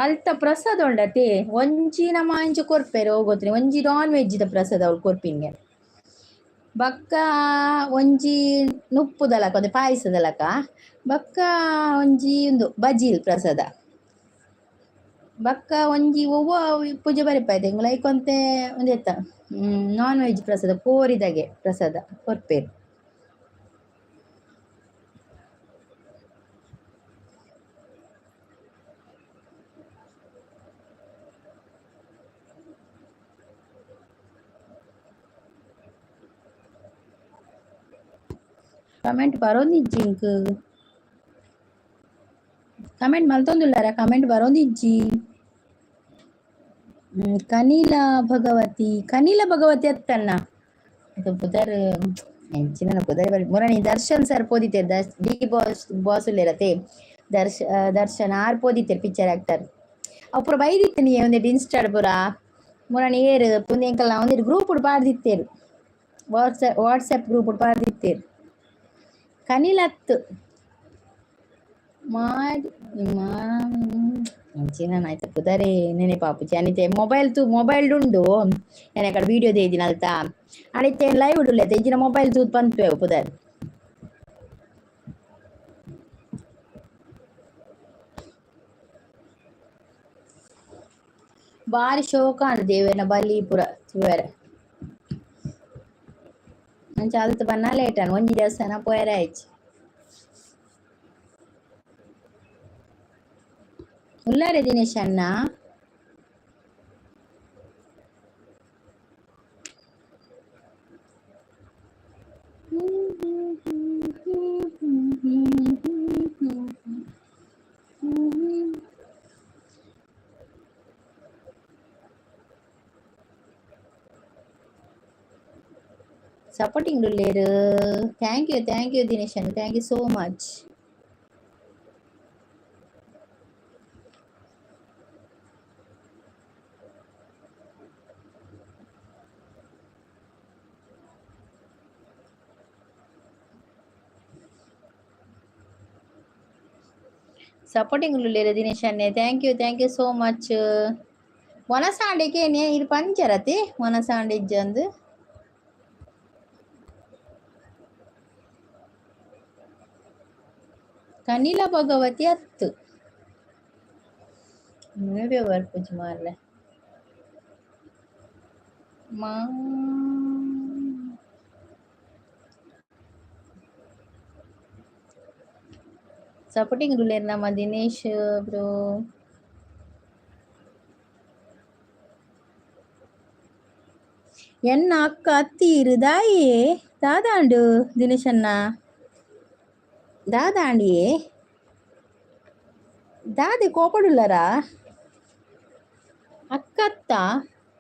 ಅಲ್ತ ಪ್ರಸಾದ ಉಂಡತೆ ಒಂಜಿ ನಮ ಇಂಚ ಕೊರ್ಪೆರ್ ಅವು ಗೊತ್ತಿನಿ ಒಂಜಿ ನಾನ್ ವೆಜ್ ದ ಪ್ರಸಾದ ಅವ್ಲು ಕೊರ್ಪಿನ್ಗೆ. ಬಕ್ಕ ಒಂಜಿ ನುಪ್ಪುದಲಕ ಒಂಜಿ ಪಾಯಸದಲಕ ಬಕ್ಕ ಒಂಜಿ ಉಂದು ಬಜಿಲ್ ಪ್ರಸಾದ ಬಕ್ಕ ಒಂಜಿ ಒವ್ವ ಪೂಜೆ ಬರಿಪಾಯ್ತೆ ಎಂಕುಲು ಐಕೊಂತೆ ಒಂಜೆತ್ತ ನಾನ್ ವೆಜ್ ಪ್ರಸಾದ ಕೋರಿದಾಗೆ ಪ್ರಸಾದ ಕೊರ್ಪೇರು. ಕಮೆಂಟ್ ಬರೋದಿಜ್ಜಿ ಇಂಕ್ ಕಮೆಂಟ್ ಮಲ್ತೊಂದುಲ್ಲಾರ ಕಮೆಂಟ್ ಬರೋದಿಜ್ಜಿ. ಕನಿಲ ಭಗವತಿ ಕನಿಲ ಭಗವತಿ ಅತ್ತಣ್ಣ ಇದು ಪುದರ್ ಎಂಚಿನ ಪುದರ್ ಬರಿ ಮುರಣಿ ದರ್ಶನ್ ಸರ್ ಪೋದಿತೇರ್ ಡಿ ಬಾಸ್ ಬಾಸ್ ಉಲ್ಲೇರತೆ ದರ್ಶ ದರ್ಶನ್ ಆರ್ ಪೋದಿತೇರ್ ಪಿಕ್ಚರ್ ಆಕ್ಟರ್ ಅವು ಪೂರ ಬೈದಿತ್ತನಿ ಒಂದೆಡ್ ಇನ್ಸ್ಟಾಡ್ ಪೂರ ಮುರಣಿ ಏರ್ ಪುಂದು ಎಂಕಲ್ನ ಒಂದೆಡ್ ಗ್ರೂಪ್ ಪಾಡ್ದಿತ್ತೇರು ವಾಟ್ಸಪ್ ವಾಟ್ಸಪ್ ಗ್ರೂಪ್ ಪಾಡ್ದಿತ್ತೇರು ಕನಿಲತ್ತು ಮಾಡಿ ಎಂಚಿನ ಆಯ್ತು ಪುದರೇ ನೆನೆಪಾಪುಜಿ ಅನಿತೆ ಮೊಬೈಲ್ ತೂ ಮೊಬೈಲ್ ಉಂಡು ಯಾನ್ ಕಡೆ ವೀಡಿಯೋ ದೇದಿನ ಅಲ್ತಾ ಅನಿತೆ ಲೈವ್ ಉಳ್ಳೆ ಇಂಚಿನ ಮೊಬೈಲ್ ತೂದು ಪನ್ಪೆವು ಪುದರ್. ಬಾರಿ ಶೋಕಾಂಡ್ ದೇವೆರ್ನ ಬಲಿ ಪೂರ ತೂವೆರೆ. ಅಂಚ ಅಲ್ತ್ ಬನ್ನ ಲೇಟ್ ಆಂಡ್ ಒಂಜಿ ದೇವಸ್ಥಾನ ಪೋಯೆರೆ ಆಯ್ಚಿ. ಉಲ್ಲಾರೆ ದಿನೇಶ್ ಅಣ್ಣ. ಸಪೋರ್ಟಿಂಗ್ ಉಲ್ಲೇರು thank you Dinesh ಅಣ್ಣ thank you so much. Supporting ಉಲ್ಲೇರು ದಿನೇಶ್ ಅಣ್ಣೆ thank you so much. ವನಸಾಂಡೆಗೆ ಇರ್ ಪಂಚರತಿ ವನಸಾಂಡೆ ಇಜ್ಜಂದು. ಕನಿಲ ಭಗವತಿ ಅತ್ತು ಬರ್ಪುಜಿ ಮಾರ್ರೆ ಮಾ ಸಪೋರ್ಟಿಂಗ್ ಉಲ್ಲೇರ್ ನಮ್ಮ ದಿನೇಶ್ ಬ್ರೋ. ಎನ್ನ ಅಕ್ಕ ಅತ್ತೀರು ದಾಯೆ ದಾದಾಂಡು ದಿನೇಶಣ್ಣ ದಾದಾಂಡಿಯೇ ದಾದೆ ಕೋಪಡುಲ್ಲರಾ ಅಕ್ಕತ್ತ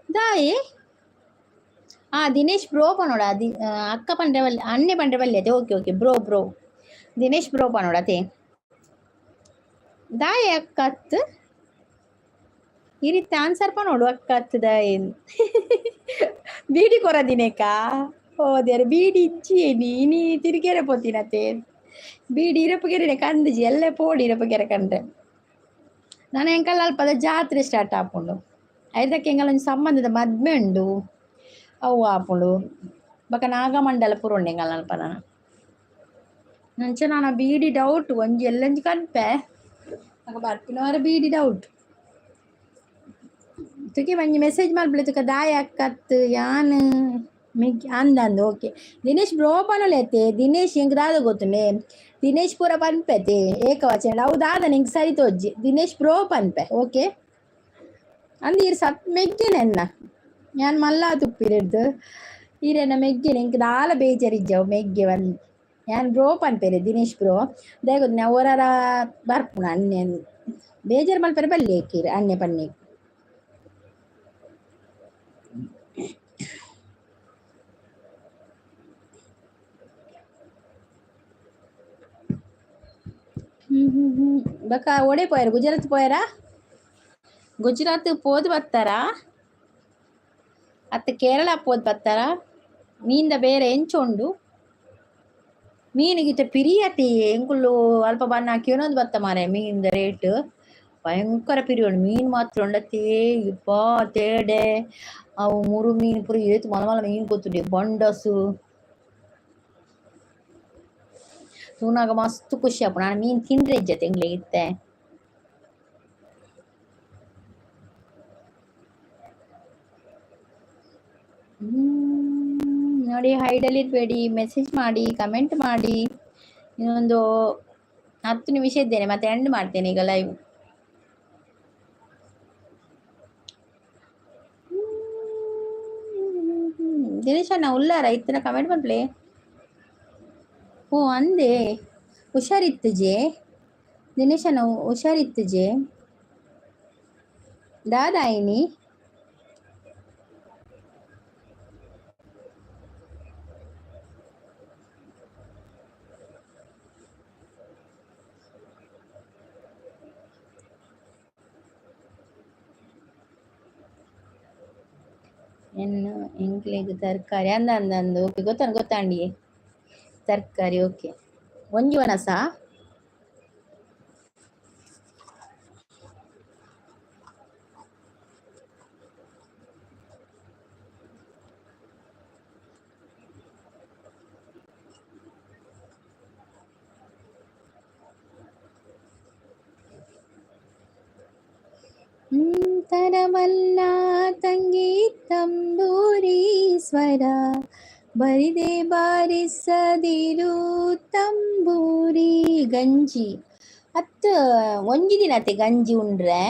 ದಾಯೆ ಆ ದಿನೇಶ್ ಬ್ರೋ ಪನೋಡ the ಅಕ್ಕ ಪಂಡ್ರೆ ಬಲ್ಲಿ ಅಣ್ಣೆ ಪಂಡ್ರೆ ಬಲ್ಲಿ ಅತೆ okay okay bro bro Dinesh bro ಪನೋಡತೆ ದಾಯೆ ಅಕ್ಕ ಅತ್ತು ಈ ರೀತಿ ಆನ್ಸರ್ ಪನೋಡು ಅಕ್ಕ ಅತ್ತು ದಾಯೆ ಬೀಡಿ ಕೊರ ದಿನೇಕಾ ಓ ದೇವ್ರೆ ಬೀಡಿ ಇಜ್ಜಿ ನೀ ತಿರುಗೇರೆ ಪೋತಿನತೆ ಬೀಡಿ ಇರಪುಗೆರೆ ಕಂದಿಜಿ ಎಲ್ಲೇ ಪೋಡಿ ಇರಪುಗೆರೆ ಕಂಡ್ರೆ ನಾನು ಎಂಕಲ್ ಅಲ್ಪದ ಜಾತ್ರೆ ಸ್ಟಾರ್ಟ್ ಆಪುಂಡು ಐದಕ್ಕೆ ಎಂಕಲ್ ಒಂಜಿ ಸಂಬಂಧದ ಮದ್ಮೆ ಉಂಡು ಅವು ಆಪುಂಡು ಬೊಕ ನಾಗಮಂಡಲ ಪೂರ ಉಂಡು ಎಂಕಲ್ ಅಲ್ಪ ನನ ನಂಚ ನಾನ ಬೀಡಿ ಡೌಟ್ ಒಂಜಿ ಎಲ್ಲಂಜಿ ಕನ್ಪೆ ಬೊಕ ಬರ್ಪಿನವರ ಬೀಡಿ ಡೌಟ್ ತುಕಿ ಒಂಜಿ ಮೆಸೇಜ್ ಮಲ್ಪುಲೆ ತುಕ ದಾಯ ಅಕ್ಕತ್ತು ಯಾನ್ ಮೆಗ್ಗಿ ಅಂದ್ ಅಂದ್ ಓಕೆ ದಿನೇಶ್ ಬ್ರೋ ಪನೊಲೆತೆ ದಿನೇಶ್ ಎಂಕ್ ದಾದ ಗೊತ್ತುಂಡೆ ದಿನೇಶ್ ಪೂರ ಪನ್ಪೆತೆ ಏಕವಚನ ಅವು ದಾದ ನಿಂಕ್ ಸರಿ ತೋಜ್ಜಿ ದಿನೇಶ್ ಬ್ರೋ ಪನ್ಪೆ ಓಕೆ ಅಂದ್ ಈರ್ ಸತ್ ಮೆಗ್ಗೆನೆ ಎನ್ನ ಯಾನ್ ಮಲ್ಲ ತುಪ್ಪಿರೆಡ್ದು ಈರೆನ ಮೆಗ್ಗೆನೆ ಎಂಕ್ ದಾಲ ಬೇಜಾರಿಜ್ಜವು ಮೆಗ್ಗೆ ಒಂದ್ ಯಾನ್ ಬ್ರೋ ಪನ್ಪೆರೆ ದಿನೇಶ್ ಬ್ರೋ ದಾಯೆ ಗೊತ್ತುಂಡೆ ಒರರ ಬರ್ಪುಣ ಅಣ್ಣೆ ಬೇಜಾರ್ ಮಲ್ಪೆರೆ ಬಲ್ಲಿ ಏಕೀರ್ ಅಣ್ಣೆ ಪನ್ನೆ. ಬೊಕ ಒಡೆ ಪೋಯೆರ್ ಗುಜರಾತ್ ಪೋಯರಾ ಗುಜರಾತ್ ಪೋದು ಬತ್ತಾರಾ ಅತ್ತ ಕೇರಳ ಪೋದು ಬತ್ತಾರಾ ಮೀನ್ದ ಬೇರೆ ಎಂಚ ಉಂಡು ಮೀನಿಗಿತ್ತ ಪಿರಿಯತಿ ಎಂಕುಲು ಅಲ್ಪ ಬಣ್ಣ ಕಿನೊಂದು ಬತ್ತ ಮಾರೆ ಮೀನ್ದ ರೇಟ್ ಭಯಂಕರ ಪಿರಿ ಉಂಡು ಮೀನ್ ಮಾತ್ರ ಉಂಡತೇ ಇಪ್ಪಾ ತೇಡೆ ಅವು ಮುರು ಮೀನ್ ಪೂರ ಏತ್ ಮಲ್ಲ ಮಲ್ಲ ಮೀನ್ ಗೊತ್ತುಂಡೆ ಬಂಡಸು. ತೂನಾಗ ಮಸ್ತ್ ಖುಷಿ ಆಪುಂಡು. ಆಂಡ ಮೀನ್ ತಿಂಡ್ರೆ ಇಜ್ಜತೆ ಎಂಕ್ಲೆಗ್ ಇತ್ತೆ. ನೋಡಿ, ಹೈಡಲ್ಲಿ ಇರಬೇಡಿ, ಮೆಸೇಜ್ ಮಾಡಿ, ಕಮೆಂಟ್ ಮಾಡಿ. ಇನ್ನೊಂದು 10 ನಿಮಿಷ ಇದ್ದೇನೆ, ಮತ್ತೆ ಎಂಡ್ ಮಾಡ್ತೇನೆ ಈಗ ಲೈವ್. ದಿನೇಶ್ ಅಣ್ಣ ಉಲ್ಲಾರ ಇತ್ತಿನ ಕಮೆಂಟ್ ಮಾಡ್ಲೆ. ಓ ಅಂದೆ ಹುಷಾರಿತ್ತುಜೆ ದಿನೇಶ್ ಅಣ್ಣ, ಹುಷಾರಿತ್ತುಜೆ ದಾದಾಯಿನಿ. ಎನ್ನು ಎಂಕ್ಲೆಗ್ ತರಕಾರಿ ಅಂದ ಅಂದ ಅಂದು ಓಕೆ, ಗೊತ್ತಾಂಡ್ ಗೊತ್ತಾಂಡಿ ತರಕಾರಿ ಓಕೆ. ಒಂಜಿ ವನಸ ತರವಲ್ಲ ತಂಗಿ ತಂಬೂರೀಶ್ವರ ಬರಿದೆ ಬಾರಿಸದಿರು ತಂಬೂರಿ. ಗಂಜಿ ಅತ್ ಒಂಜಿ ದಿನತೆ ಗಂಜಿ ಉಂಡ್ರೆ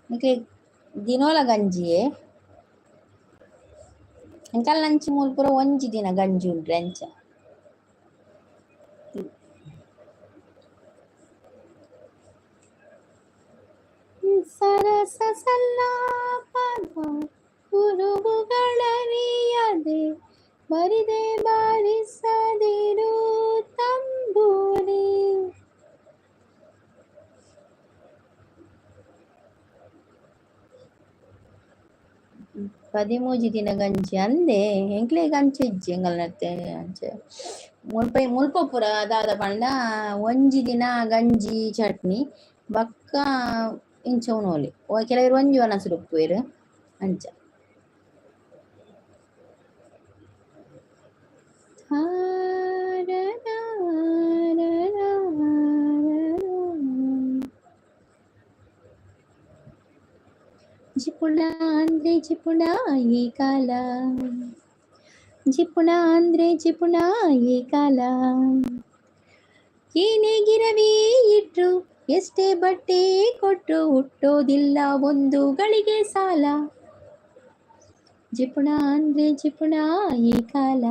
ನಿಕ್ಲೆ ದಿನೋಲ ಗಂಜಿಯೇ ಅಂಕಲ್ ನಂಚಿ ಮೂಲ್ ಪೂರ ಒಂಜಿ ದಿನ ಗಂಜಿ ಉಂಡ್ರೆ ಅಂಚ. ಸರಸ ಸಲ್ಲಾಪದ ಕುರುಬುಗಳರಿಯದೆ ಬರಿದೆ ಬಾರಿಸದಿರು ತಂಬೂರಿ. 13 ದಿನ ಗಂಜಿ ಅಂದೆ ಎಂಕ್ಲೆ ಗಂಚೆ ಇಜ್ಜಿ ಎಂಗಲ್ನತ್ತೆ ಅಂಚೆ ಮುಲ್ಪ ಮುಲ್ಪ ಪೂರ ದಾದ ಪಂಡ ಒಂಜಿ ದಿನ ಗಂಜಿ ಚಟ್ನಿ ಬೊಕ್ಕ ಇಂಚ ಉನೋಲಿ. ಕೆಲವೆರ್ ಒಂಜಿ ವನಸುಡು ಉಪ್ಪುವೆರ್ ಅಂಚ. ಜಿಪುಣ ಅಂದ್ರೆ ಜಿಪುಣ ಈ ಕಾಲ, ಜಿಪುಣ ಅಂದ್ರೆ ಜಿಪುಣ ಈ ಕಾಲ. ಏನೇ ಗಿರವಿ ಇಟ್ರು ಎಷ್ಟೇ ಬಟ್ಟೆ ಕೊಟ್ರು ಹುಟ್ಟೋದಿಲ್ಲ ಒಂದು ಗಳಿಗೆ ಸಾಲ. ಜಿಪುಣ ಅಂದ್ರೆ ಜಿಪುಣ ಈ ಕಾಲ.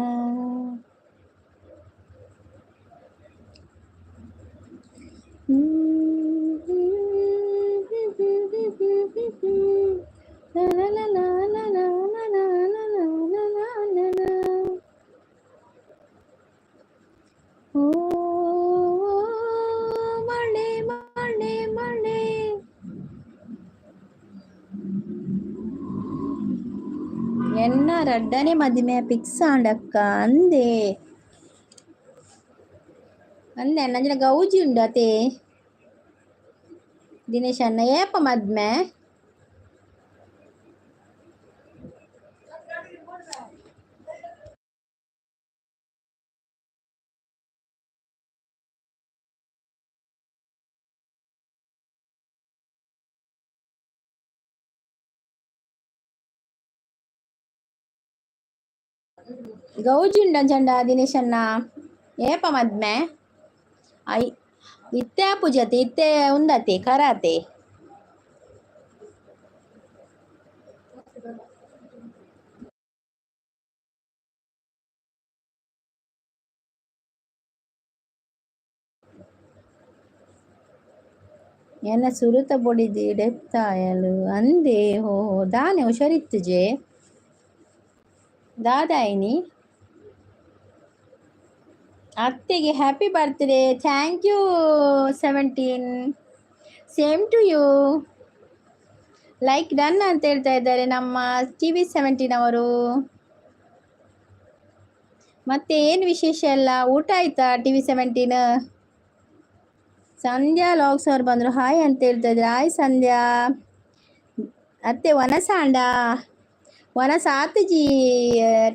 ಓ ಮಳೆ ಮಳೆ ಮಳೆ. ಎನ್ನ ರಡ್ಡನೆ ಮದಿಮೆ ಫಿಕ್ಸ್ ಆಂಡಕ್ಕ ಅಂದೆ ಅಂದೆ ನಂಜಿನ ಗೌಜಿ ಉಂಡು ಅತೆ ದಿನೇಶ್ ಅಣ್ಣ ಏಪ ಮದ್ಮೆ. ಗೌಜಿ ಉಂಡ ಚಂಡ ದಿನೇಶ್ ಅಣ್ಣ ಏಪ ಮದ್ಮೆ. I ಇತ್ತೆ ಪೂಜತೆ ಇತ್ತೆ ಉಂದತೆ ಕರಾತೆ. ಎನ್ನ ಸುರುತ ಬೊಡಿದಿ ಡೆತ್ತಾಯಲು ಅಂದೆ. ಹೋ ದಾನೆ ಹುಷಾರಿತ್ತುಜೆ ದಾದಾಯಿನಿ. ಅತ್ತೆಗೆ happy birthday, thank you 17, same to you. Like done ಅಂತ ಹೇಳ್ತಾ ಇದ್ದಾರೆ ನಮ್ಮ TV 17 ಅವರು. ಮತ್ತೆ ಏನು ವಿಶೇಷ ಎಲ್ಲ? ಊಟ ಆಯ್ತಾ TV 17? ಸಂಧ್ಯಾ ಲಾಗ್ಸ್ ಅವ್ರು ಬಂದರು, ಹಾಯ್ ಅಂತ ಹೇಳ್ತಾ ಇದ್ದಾರೆ. ಹಾಯ್ ಸಂಧ್ಯಾ. ಅತ್ತೆ ವನಸಾಂಡ ವನಸ ಆತಜಿ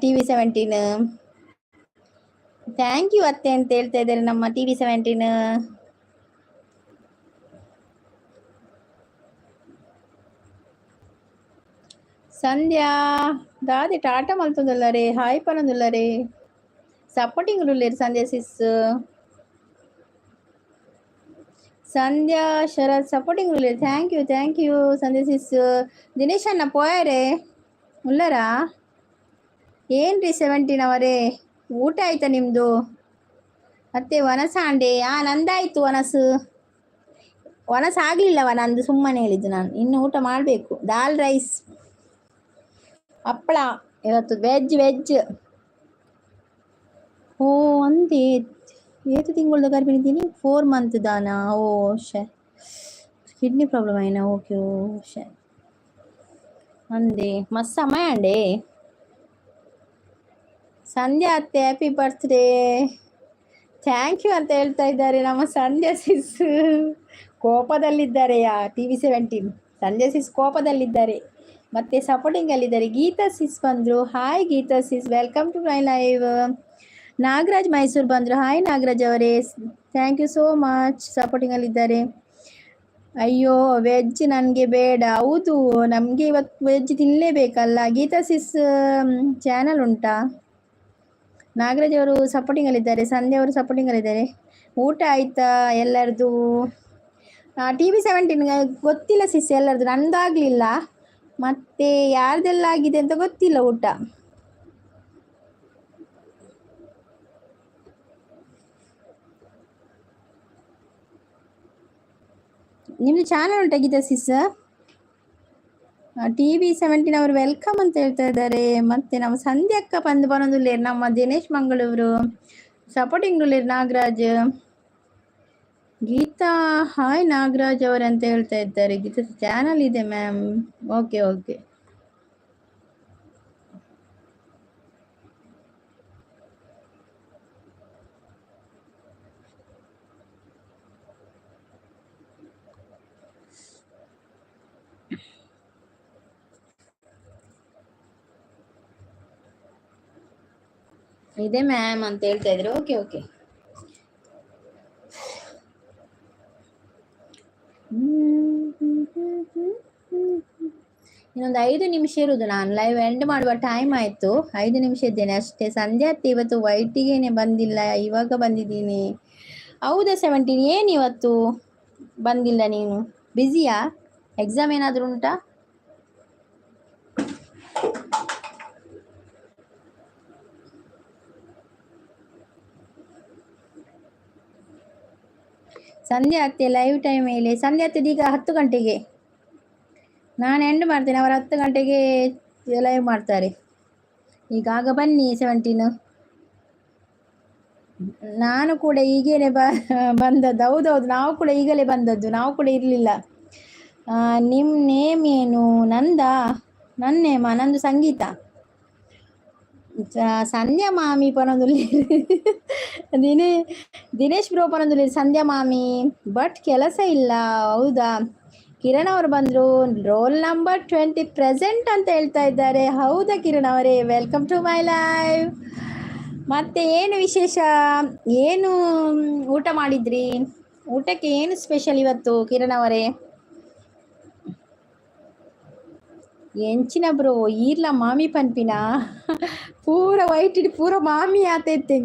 TV 17. Thank you ಅತ್ತೆ ಅಂತ ಹೇಳ್ತಾ ಇದ್ದಾರೆ ನಮ್ಮ TV 17. ಸಂಧ್ಯಾ ದಾದೆ ಟಾಟಾ ಮಲ್ತೊಂದುಲ್ಲರೆ, ಹಾಯ್ ಪನೊಂದುಲ್ಲರೆ, ಸಪೋರ್ಟಿಂಗ್ ಉಲ್ಲೇರ್ ಸಂಧ್ಯಾ ಸಿಸ್. ಸಂಧ್ಯಾ ಶರತ್ ಸಪೋರ್ಟಿಂಗ್ ಉಲ್ಲೇರ್. Thank you thank you Sandhya sis. Dinesh ಅಣ್ಣ ಪೋಯರೆ ಉಲ್ಲರಾ? ಏನ್ರಿ 17 ಅವರೇ, ಊಟ ಆಯ್ತಾ ನಿಮ್ಮದು? ಮತ್ತೆ ವನಸ ಅಂಡೆ? ನಂದಾಯ್ತು ವನಸು. ವನಸು ಆಗಲಿಲ್ಲವ ನಂದು, ಸುಮ್ಮನೆ ಹೇಳಿದ್ದು ನಾನು. ಇನ್ನು ಊಟ ಮಾಡಬೇಕು. ದಾಲ್ ರೈಸ್, ಹಪ್ಪಳ, ಇವತ್ತು ವೆಜ್ ವೆಜ್. ಓ ಅಂದೆ ಏತು ತಿಂಗಳದ ಗರ್ಭಿಣಿ? 4 ಮಂತ್ ದಾನಾ? ಓ ಶೇ, ಕಿಡ್ನಿ ಪ್ರಾಬ್ಲಮ್ అయినా? ಓಕೆ, ಓ ಶೇ ಅಂದೆ ಮಸ್ತ್ ಸಮಯ ಅಂಡೆ. ಸಂಧ್ಯಾ ಅತ್ತೆ ಹ್ಯಾಪಿ ಬರ್ತ್ಡೇ, thank you ಅಂತ ಹೇಳ್ತಾ ಇದ್ದಾರೆ ನಮ್ಮ ಸಂಧ್ಯಾ ಸಿಸ್. ಕೋಪದಲ್ಲಿದ್ದಾರೆ ಯಾ TV 17 ಸಂಧ್ಯಾ ಸಿಸ್ ಕೋಪದಲ್ಲಿದ್ದಾರೆ. ಮತ್ತೆ ಸಪೋರ್ಟಿಂಗಲ್ಲಿದ್ದಾರೆ. ಗೀತಾ ಸಿಸ್ ಬಂದರು. Hi Geetha sis, welcome to my live. Nagaraj Mysuru ಬಂದರು. ಹಾಯ್ ನಾಗರಾಜ್ ಅವರೇ, thank you so much, ಸಪೋರ್ಟಿಂಗಲ್ಲಿದ್ದಾರೆ. ಅಯ್ಯೋ ವೆಜ್ ನನಗೆ ಬೇಡ. ಹೌದು, ನಮಗೆ ಇವತ್ತು ವೆಜ್ ತಿನ್ನಲೇಬೇಕಲ್ಲ. ಗೀತಾ ಸಿಸ್ ಚಾನಲ್ ಉಂಟಾ? ನಾಗರಾಜ್ ಅವರು ಸಪೋರ್ಟಿಂಗಲ್ಲಿದ್ದಾರೆ, ಸಂಧ್ಯಾ ಅವರು ಸಪೋರ್ಟಿಂಗಲ್ಲಿದ್ದಾರೆ. ಊಟ ಆಯ್ತಾ ಎಲ್ಲರದು? TV 17 ಗೊತ್ತಿಲ್ಲ ಸಿಸ್ ಎಲ್ಲರದು, ನಂದಾಗಲಿಲ್ಲ. ಮತ್ತೆ ಯಾರ್ದೆಲ್ಲ ಆಗಿದೆ ಅಂತ ಗೊತ್ತಿಲ್ಲ ಊಟ. ನಿಮ್ಮದು ಚಾನಲ್ ಉಂಟಾ ಗೀತಾ ಸಿಸ್? TV 17 ಅವರು welcome ಅಂತ ಹೇಳ್ತಾ ಇದ್ದಾರೆ. ಮತ್ತೆ ನಮ್ಮ ಸಂಧ್ಯಾ ಅಕ್ಕ ಬಂದು ಬರೋದುಲ್ಲೇರ್, ನಮ್ಮ ದಿನೇಶ್ ಮಂಗಳೂರು ಸಪೋರ್ಟಿಂಗ್ ಉಲ್ಲೇರ್. ನಾಗರಾಜ್, ಗೀತಾ ಹಾಯ್ ನಾಗರಾಜ್ ಅವರು ಅಂತ ಹೇಳ್ತಾ ಇದ್ದಾರೆ. ಗೀತಾ ಚಾನಲ್ ಇದೆ ಮ್ಯಾಮ್, ಓಕೆ ಓಕೆ. ಇದೆ ಮ್ಯಾಮ್ ಅಂತ ಹೇಳ್ತಾ ಇದ್ರು. Okay okay. ಇನ್ನೊಂದು 5 ನಿಮಿಷ ಇರುವುದು, ನಾನು ಲೈವ್ ಎಂಡ್ ಮಾಡುವ ಟೈಮ್ ಆಯಿತು. 5 ನಿಮಿಷ ಇದ್ದೇನೆ ಅಷ್ಟೇ. ಸಂಧ್ಯಾ ಇವತ್ತು ವೈಟಿಗೇನೆ ಬಂದಿಲ್ಲ, ಇವಾಗ ಬಂದಿದ್ದೀನಿ. ಹೌದಾ 17, ಏನು ಇವತ್ತು ಬಂದಿಲ್ಲ ನೀನು? ಬ್ಯುಸಿಯಾ? ಎಕ್ಸಾಮ್ ಏನಾದರೂ ಉಂಟಾ? ಸಂಧ್ಯಾ ಅತ್ತೆ ಲೈವ್ ಟೈಮ್ ಮೇಲೆ. ಸಂಧ್ಯಾ ಅತ್ತೆದು ಈಗ 10 ಗಂಟೆಗೆ ನಾನು ಎಂಡ್ ಮಾಡ್ತೇನೆ, ಅವರು 10 ಗಂಟೆಗೆ ಲೈವ್ ಮಾಡ್ತಾರೆ. ಈಗ ಆಗ ಬನ್ನಿ 17. ನಾನು ಕೂಡ ಈಗೇನೆ ಬಂದದ್ದು. ಹೌದೌದು, ನಾವು ಕೂಡ ಈಗಲೇ ಬಂದದ್ದು, ನಾವು ಕೂಡ ಇರಲಿಲ್ಲ. ನಿಮ್ಮ ನೇಮ್ ಏನು? ನಂದಾ? ನನ್ನ ನೇಮ? ನಂದು ಸಂಗೀತ. ಸಂಧ್ಯಾ ಮಾಮಿ ಪನೊಂದುಲ್ಲೇರ್, ದಿನೇಶ್ ಬ್ರೋ ಪನೊಂದುಲ್ಲೇರ್ ಸಂಧ್ಯಾ ಮಾಮಿ, ಬಟ್ ಕೆಲಸ ಇಲ್ಲ. ಹೌದಾ? ಕಿರಣ್ ಅವರು ಬಂದರು. ರೋಲ್ ನಂಬರ್ 20 ಪ್ರೆಸೆಂಟ್ ಅಂತ ಹೇಳ್ತಾ ಇದ್ದಾರೆ. ಹೌದಾ ಕಿರಣ್ ಅವರೇ, welcome to my live. ಮತ್ತೆ ಏನು ವಿಶೇಷ? ಏನು ಊಟ ಮಾಡಿದ್ರಿ? ಊಟಕ್ಕೆ ಏನು ಸ್ಪೆಷಲ್ ಇವತ್ತು ಕಿರಣ್ ಅವರೇ? ಎಂಚಿನ ಬ್ರೋ ಈರ್ಲ ಮಾಮಿ ಪನ್ಪಿನ ಪೂರ ವೈಟ್ ಇಡಿ ಪೂರ ಮಾಮಿ ಆತೈತೆ.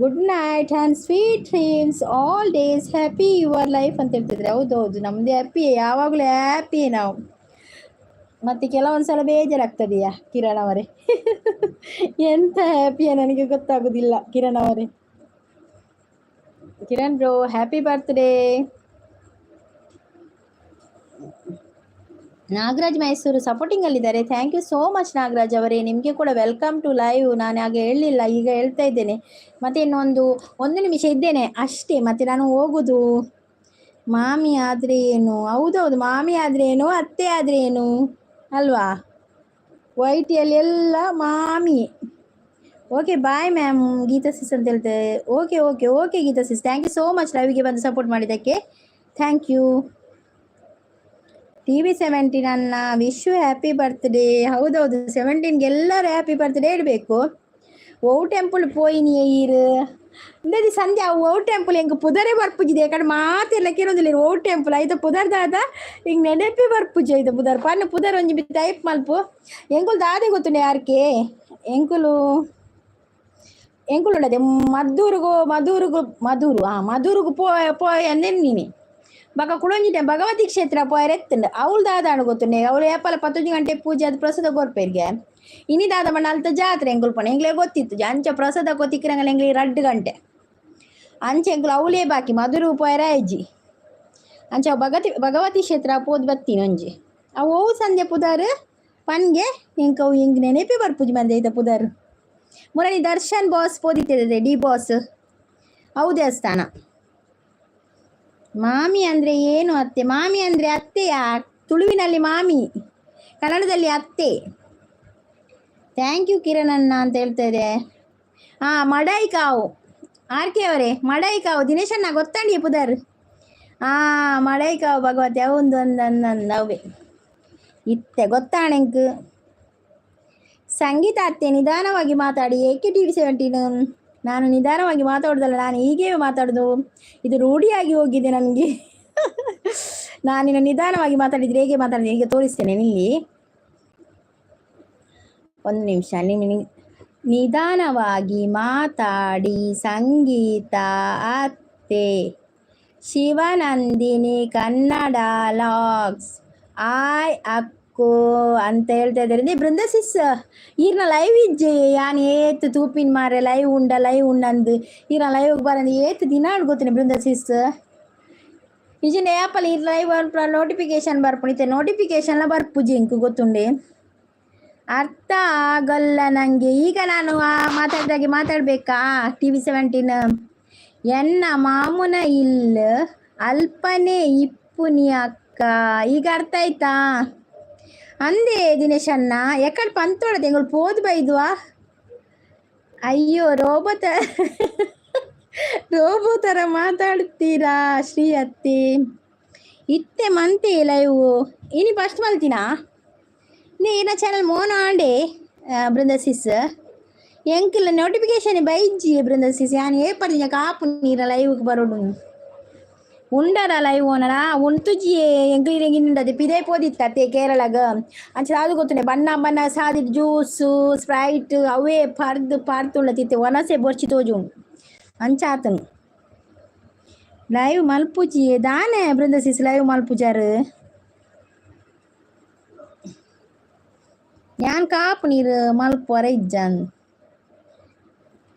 Good night and sweet dreams all days, happy your life ಅಂತ ಹೇಳ್ತಿದ್ರೆ. ಹೌದೌದು, ನಮ್ಮದೇ ಹ್ಯಾಪಿ, ಯಾವಾಗಲೂ ಹ್ಯಾಪಿ ನಾವು. ಮತ್ತು ಕೆಲವೊಂದು ಸಲ ಬೇಜಾರಾಗ್ತದೆಯಾ ಕಿರಣ್ ಅವರೇ? ಎಂಥ ಹ್ಯಾಪಿಯಾ ನನಗೆ ಗೊತ್ತಾಗೋದಿಲ್ಲ ಕಿರಣ್ ಅವರೇ. Kiran bro happy birthday. Nagaraj Mysuru ಸಪೋರ್ಟಿಂಗಲ್ಲಿದ್ದಾರೆ. Thank you so much Nagaraj ಅವರೇ, ನಿಮಗೆ ಕೂಡ welcome to live. ನಾನು ಹಾಗೆ ಹೇಳಲಿಲ್ಲ, ಈಗ ಹೇಳ್ತಾ ಇದ್ದೇನೆ. ಮತ್ತೆ ಇನ್ನೊಂದು 1 ನಿಮಿಷ ಇದ್ದೇನೆ ಅಷ್ಟೇ, ಮತ್ತೆ ನಾನು ಹೋಗುದು. ಮಾಮಿ ಆದರೆ ಏನು? ಹೌದೌದು, ಮಾಮಿ ಆದರೆ ಏನು, ಅತ್ತೆ ಆದರೆ ಏನು ಅಲ್ವಾ? ವೈಟಿಯಲ್ಲಿ ಎಲ್ಲ ಮಾಮಿ. Okay bye ma'am, Geetha sis ಅಂತ ಹೇಳ್ತೇವೆ. Okay okay okay Geetha sis, thank you so much ಲೈವ್ಗೆ ಬಂದು ಸಪೋರ್ಟ್ ಮಾಡಿದ್ದಕ್ಕೆ. Thank you. TV 17 ಅನ್ನ ವಿಶ್ you happy birthday. ಹೌದೌದು, 17ಗೆ ಎಲ್ಲರೂ ಹ್ಯಾಪಿ ಬರ್ತ್ಡೇ ಇಡಬೇಕು. ಓ ಟೆಂಪಲ್ ಪೋಯಿನಿ ಈರು ಇಂದದಿ ಸಂಧ್ಯಾ. ಓ ಟೆಂಪಲ್ ಎಂಕ್ ಪುದರೇ ಬರ್ಪುಜಿದೆ ಯಾಕಂದ್ರೆ ಮಾತೆಲ್ಲ ಕೇಳೋದಿಲ್ಲ. ಓ ಟೆಂಪಲ್ ಐತ ಪುದರ್ ದಾದ ಹಿಂಗ್ ನೆನಪೇ ಬರ್ಪುಜಿ. ಐತ ಪುದರ್ ಪನ್ನ, ಪುದರ್ ಒಂಜಿ ಟೈಪ್ ಮಲ್ಪು. ಎಂಕುಲು ದಾದೆ ಗೊತ್ತುಂಡೆ ಯಾರ್ಕೆ? ಎಂಕುಲು ಎಂಕುಲು ಉಂಡದೆ ಮದ್ದೂರುಗು ಮದ್ದೂರುಗು ಮಧೂರು ಮಧೂರುಗು ಪೋ ಪೋಯ ಅಂದೆನ್ನಿನಿ. ಬೊಕ ಕುಡೊಂಜಿ ಭಗವತಿ ಕ್ಷೇತ್ರ ಪೋಯರೆ ಎತ್ತುಂಡು. ಅವ್ಲು ದಾದ ಗೊತ್ತುಂಡೆ? ಅವ್ಲು ಏಪಲ 11 ಗಂಟೆ ಪೂಜೆ ಅದು ಪ್ರಸಾದ ಕೊರ್ಪೆರ್ಗೆ. ಇನಿ ದಾದ ಪಂಡ ಅಲ್ತ ಜಾತ್ರೆ ಎಂಕುಲು ಪೋಣ. ಎಂಕ್ಲೆ ಗೊತ್ತಿತ್ತು ಅಂಚ ಪ್ರಸಾದ ಕೊತಿಕ್ರಂಗಲ ಎಂಕ್ಲೆ 2 ಗಂಟೆ. ಅಂಚ ಎಂಕುಲು ಅವಲೇ ಬಾಕಿ ಮಧುರು ಪೋಯರ ಆಯ್ಜಿ. ಅಂಚ ಭಗತಿ ಭಗವತಿ ಕ್ಷೇತ್ರ ಪೋದು ಬತ್ತೀನಿ ಒಂಜಿ. ಅವು ಒವು ಸಂಜೆ ಪುದರ್ ಪನ್ಗೆ? ಎಂಕ್ ಅವು ಎಂಕ್ ನೆನಪೇ ಬರ್ಪುಜಿ ಮಂದೆ ಐತ ಪುದರ್. ಮುರಳಿ ದರ್ಶನ್ ಬಾಸ್ ಪೋದಿತ್ತದೆ, ಡಿ ಬಾಸ್, ಅವು ದೇವಸ್ಥಾನ. ಮಾಮಿ ಅಂದ್ರೆ ಏನು ಅತ್ತೆ? ಮಾಮಿ ಅಂದ್ರೆ ಅತ್ತೆಯ. ತುಳುವಿನಲ್ಲಿ ಮಾಮಿ, ಕನ್ನಡದಲ್ಲಿ ಅತ್ತೆ. Thank you Kiran ಅಣ್ಣ ಅಂತ ಹೇಳ್ತಾ ಇದೆ. ಹಾಂ, ಮಡಾಯಿ ಕಾವು ಆರ್ ಕೆ ಅವರೇ, ಮಡಾಯಿ ಕಾವು. ದಿನೇಶಣ್ಣ, ಗೊತ್ತಾಂಡಿ ಪುದರ್? ಹಾಂ, ಮಡಾಯಿ ಕಾವು ಭಗವತಿ ಅವು ಒಂದು ಒಂದು ಅವೇ ಇತ್ತೆ ಗೊತ್ತಾಣೆಂಕ್. ಸಂಗೀತ ಅತ್ತೆ, ನಿಧಾನವಾಗಿ ಮಾತಾಡಿ ಏಕೆ ಟಿವಿ 17? ನಾನು ನಿಧಾನವಾಗಿ ಮಾತಾಡೋದಲ್ಲ, ನಾನು ಹೀಗೆ ಮಾತಾಡೋದು. ಇದು ರೂಢಿಯಾಗಿ ಹೋಗಿದೆ ನನಗೆ. ನಾನಿನ್ನು ನಿಧಾನವಾಗಿ ಮಾತಾಡಿದ್ರೆ ಹೇಗೆ ಮಾತಾಡಿದ್ರೆ ಈಗ ತೋರಿಸ್ತೇನೆ. ಇಲ್ಲಿ ಒಂದು ನಿಮಿಷ. ನಿಮ್ಮ ನಿಧಾನವಾಗಿ ಮಾತಾಡಿ ಸಂಗೀತ ಅತ್ತೆ. ಶಿವನಂದಿನಿ ಕನ್ನಡ ಲಾಗ್ಸ್, ಆಯ್ ಅಕ್ಕು ಅಂತ ಹೇಳ್ತಾ ಇದ್ದಾರೆ. ಬೃಂದ ಸಿಸ್, ಈರ್ನ ಲೈವ್ ಇಜ್ಜೆ. ಯಾನ್ ಏತ್ ತೂಪಿನ್ ಮಾರೆ, ಲೈವ್ ಉಂಡ, ಲೈವ್ ಉಂಡಂದು. ಈರ್ನ ಲೈವ್ ಬರಂದು ಏತ್ ದಿನ ಗೊತ್ತಿನಿ. ಬೃಂದ ಸಿಸ್, ನಿಜ ಆ್ಯಪಲ್ಲಿ ಈ ಲೈವ್ ನೋಟಿಫಿಕೇಶನ್ ಬರ್ಪುಂಡು. ನೋಟಿಫಿಕೇಶನ್ಲ ಬರ್ಪುಜಿ ಎಂಕ್ ಗೊತ್ತುಂಡೆ. ಅರ್ಥ ಆಗಲ್ಲ ನನಗೆ. ಈಗ ನಾನು ಮಾತಾಡಿದಾಗೆ ಮಾತಾಡಬೇಕಾ ಟಿವಿ 17? ಎನ್ನ ಮಾಮುನ ಇಲ್ ಅಲ್ಪನೆ ಇಪ್ಪುನಿ ಅಕ್ಕ. ಈಗ ಅರ್ಥ ಆಯ್ತಾ ಅಂದೆ ದಿನೇಶಣ್ಣ? ಎಕ್ಕಡ್ ಪಂತೋಡದೆ ಎಂಗುಲು ಪೋದು ಬೈದ್ವಾ. ಅಯ್ಯೋ, ರೋಬೋ ತ ರೋಬೋ ಥರ ಮಾತಾಡ್ತೀರಾ ಶ್ರೀ ಅತ್ತೆ. ಇತ್ತೆ ಮಂತೆ ಲೈವ್ ಇನಿ ಫಸ್ಟ್ ಮಲ್ತಿನಾ? ನೀ ಚಾನಲ್ ಮೋನ ಆಂಡೆ ಬೃಂದ ಸಿಸ್. ಎಂಕಿಲ್ಲ ನೋಟಿಫಿಕೇಶನ್ ಬೈಜ್ಜಿ ಬೃಂದ ಸಿಸ್. ಯಾನ್ ಏಪರ್ದಿನ ಕಾಪು ನೀರ ಲೈವ್ಗೆ ಬರೋಡು. ಉಂಡರ ಲೈವ್ ಓನರ ಉಂತುಜಿ. ಎಂಕ್ಲಿನ ಪಿದೆ ಪೋದಿತ್ತತ್ತೆ ಕೇರಳಗ. ಅಂಚ ಅದು ಗೊತ್ತುಂಡೆ, ಬಣ್ಣ ಬಣ್ಣ ಸಾದಿ ಜ್ಯೂಸು, ಸ್ಪ್ರೈಟ್ ಅವೇ ಪರ್ದು ಪಾರ್ತುಂಡ ತಿತ್ತೆ. ವನಸೆ ಬೊರ್ಚಿ ತೋಜು ಅಂಚ ಆತನು. ಲೈವ್ ಮಲ್ಪುಜಿ ದಾನೆ ಬೃಂದ ಸಿಸ್? ಲೈವ್ ಮಲ್ಪುಜಾರು. ಯಾನ್ ಕಾಪು ನೀರು ಮಲ್ಪುವರ ಇಜ್ಜಾನ್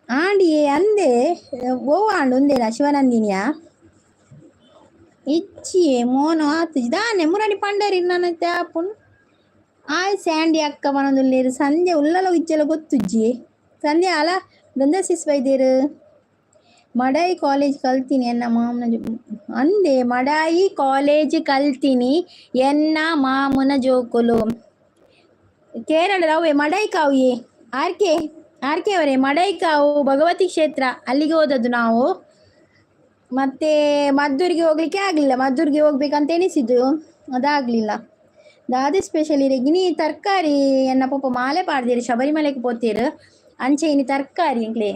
ಆಂಡಿಯೇ ಅಂದೆ. ಓ ಆಂಡ್ ಉಂದೇನಾ ಶಿವನಂದಿನಿಯಾ? ಇಚ್ಚಿಯೇ ಮೋನು ಆತುಜಿ ದಾನೆ ಮುರಣಿ ಪಂಡರಿ ನನ್ನ ತ್ಯಾಪುನ್. ಆಯ್ ಸ್ಯಾಂಡಿ ಅಕ್ಕ ಪನೊಂದುಲ್ಲೆರ್. ಸಂಜೆ ಉಲ್ಲಲ ಇಜ್ಜಲ ಗೊತ್ತುಜ್ಜಿ. ಸಂಜೆ ಅಲ ಬೃಂದ ಸಿಸ್ ಬೈದೇರು. ಮಡಾಯಿ ಕಾಲೇಜ್ ಕಲ್ತೀನಿ ಎನ್ನ ಮಾಮನ ಅಂದೆ. ಮಡಾಯಿ ಕಾಲೇಜ್ ಕಲ್ತೀನಿ ಎನ್ನ ಮಾಮನ ಜೋಕುಲು. ಕೇರಳದ ಅವೇ ಮಡೈಕಾವು. ಆರ್ ಕೆ, ಆರ್ ಕೆ ಅವರೇ, ಮಡೈಕಾವು ಭಗವತಿ ಕ್ಷೇತ್ರ, ಅಲ್ಲಿಗೆ ಹೋದದ್ದು ನಾವು. ಮತ್ತೆ ಮದ್ದೂರಿಗೆ ಹೋಗ್ಲಿಕ್ಕೆ ಆಗಲಿಲ್ಲ. ಮದ್ದೂರಿಗೆ ಹೋಗ್ಬೇಕಂತ ಎನಿಸಿದ್ದು, ಅದಾಗಲಿಲ್ಲ. ದಾದೆ ಸ್ಪೆಷಲ್ ಇರೆಗ್ ಇನಿ? ತರಕಾರಿ. ಎನ್ನ ಪೊಪ್ಪ ಮಾಲೆ ಪಾಡ್ದೇರು, ಶಬರಿಮಲೆಗೆ ಪೋತೇರು. ಅಂಚೆ ಇನಿ ತರಕಾರಿ ಎಂಕ್ಲೆ.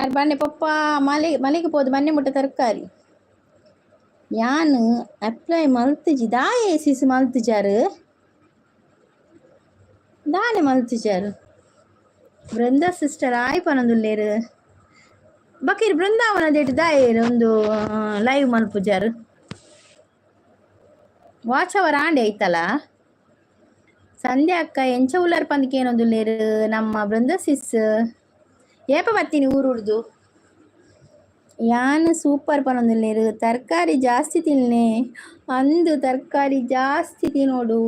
ಆರ್ ಬನ್ನೆ ಪೊಪ್ಪ ಮಲೆ ಮಲೆಗೆ ಪೋದು ಬನ್ನೆ ಮುಟ್ಟ ತರಕಾರಿ. ಯಾನ್ ಅಪ್ಲೈ ಮಲ್ತಿಜಿ. ದಾಯೆ ಸಿಸ್ ಮಲ್ತಿಜಾರು? ದಾನೆ ಮಲ್ತಿಜಾರು? ಬೃಂದ ಸಿಸ್ಟರ್ ಆಯ್ ಪನೊಂದುಲ್ಲೇರು. ಬಕೀರ್ ಬೃಂದಾವನ ದೇಟ್ ದಾಯೆ ಒಂದು ಲೈವ್ ಮಲ್ಪುಜಾರು? ವಾಚ್ ಅವರ್ ಆಂಡೆ ಐತಲ್ಲ. ಸಂಧ್ಯಾ ಅಕ್ಕ, ಎಂಚ ಉಲ್ಲರ್ ಪಂದ್ ಕೇನೊಂದುಲ್ಲೇರು ನಮ್ಮ ಬೃಂದ ಸಿಸ್. ಏಪ ಬತ್ತೀನಿ ಊರುಡ್ದು? ಯಾನ್ ಸೂಪರ್ ಪನೊಂದುಲ್ಲೇರು. ತರಕಾರಿ ಜಾಸ್ತಿ ತಿನ್ನೆ ಅಂದು. ತರಕಾರಿ ಜಾಸ್ತಿ ತಿನ್ನೋಡು,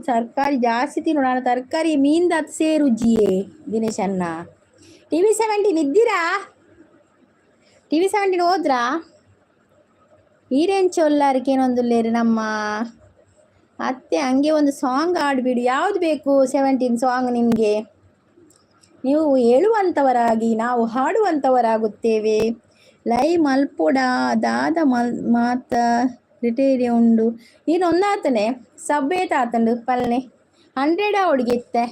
ತರಕಾರಿ ಜಾಸ್ತಿ ತಿನ್ನೋಡು. ನಾನು ತರಕಾರಿ ಮೀನ್ದಾತ್ ಸೇರುಜ್ಜಿಯೇ ದಿನೇಶ್ ಅಣ್ಣ. ಟಿವಿ 17 ಇದ್ದೀರಾ? ಟಿವಿ 17 ಹೋದ್ರಾ? ಈರೆಂಚ ಉಲ್ಲಾರಿಕೇನೊಂದುಲ್ಲೇರು ನಮ್ಮ ಅತ್ತೆ. ಹಂಗೆ ಒಂದು ಸಾಂಗ್ ಆಡ್ಬಿಡು. ಯಾವ್ದು ಬೇಕು 17 ಸಾಂಗ್ ನಿಮಗೆ? ನೀವು ಹೇಳುವಂಥವರಾಗಿ ನಾವು ಹಾಡುವಂಥವರಾಗುತ್ತೇವೆ. ಲೈ ಮಲ್ಪೊಡ ದಾದ ಮಲ್ ಮಾತ ಕ್ರಿಟೇರಿಯ ಉಂಡು. ಈರ್ ಒಂದಾತನೆ ಸಬ್ಬೇತ ಆತಂಡು ಪಲ್ನೆ 100 ಅವಡಿಗೆ ಇತ್ತೆ.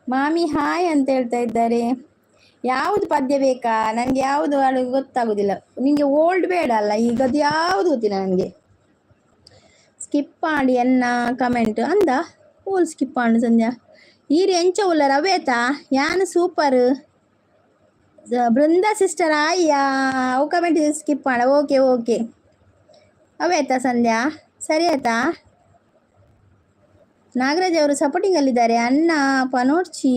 ಮಾಮಿ ಹಾಯ್ ಅಂತ ಹೇಳ್ತಾ ಇದ್ದಾರೆ. ಯಾವುದು ಪದ್ಯ ಬೇಕಾ? ನನಗೆ ಯಾವುದು ಗೊತ್ತಾಗುದಿಲ್ಲ. ನಿಮಗೆ ಓಲ್ಡ್ ಬೇಡ ಅಲ್ಲ, ಈಗ ಅದು ಯಾವುದು ಗೊತ್ತಿಲ್ಲ ನನಗೆ. ಸ್ಕಿಪ್ ಮಾಡಿ ಎನ್ನ ಕಮೆಂಟ್ ಅಂದ. ಓಲ್ ಸ್ಕಿಪ್ ಆಂಡ್ ಸಂಧ್ಯಾ. ಈರ್ ಎಂಚ ಉಲ್ಲ ರವೇತಾ? ಯಾನ್ ಸೂಪರ್. ಬೃಂದ ಸಿಸ್ಟರ್ ಆಯ್ಯಾ? ಅವು ಕಮೆಂಟ್ ಸ್ಕಿಪ್ ಮಾಡ. ಓಕೆ ಓಕೆ, ಅವೇತಾ ಸಂಧ್ಯಾ? ಸರಿ ಆಯ್ತಾ? ನಾಗರಾಜ್ ಅವರು ಸಪೋರ್ಟಿಂಗ್ ಅಲ್ಲಿದ್ದಾರೆ. ಅಣ್ಣ ಪನೋರ್ಚಿ.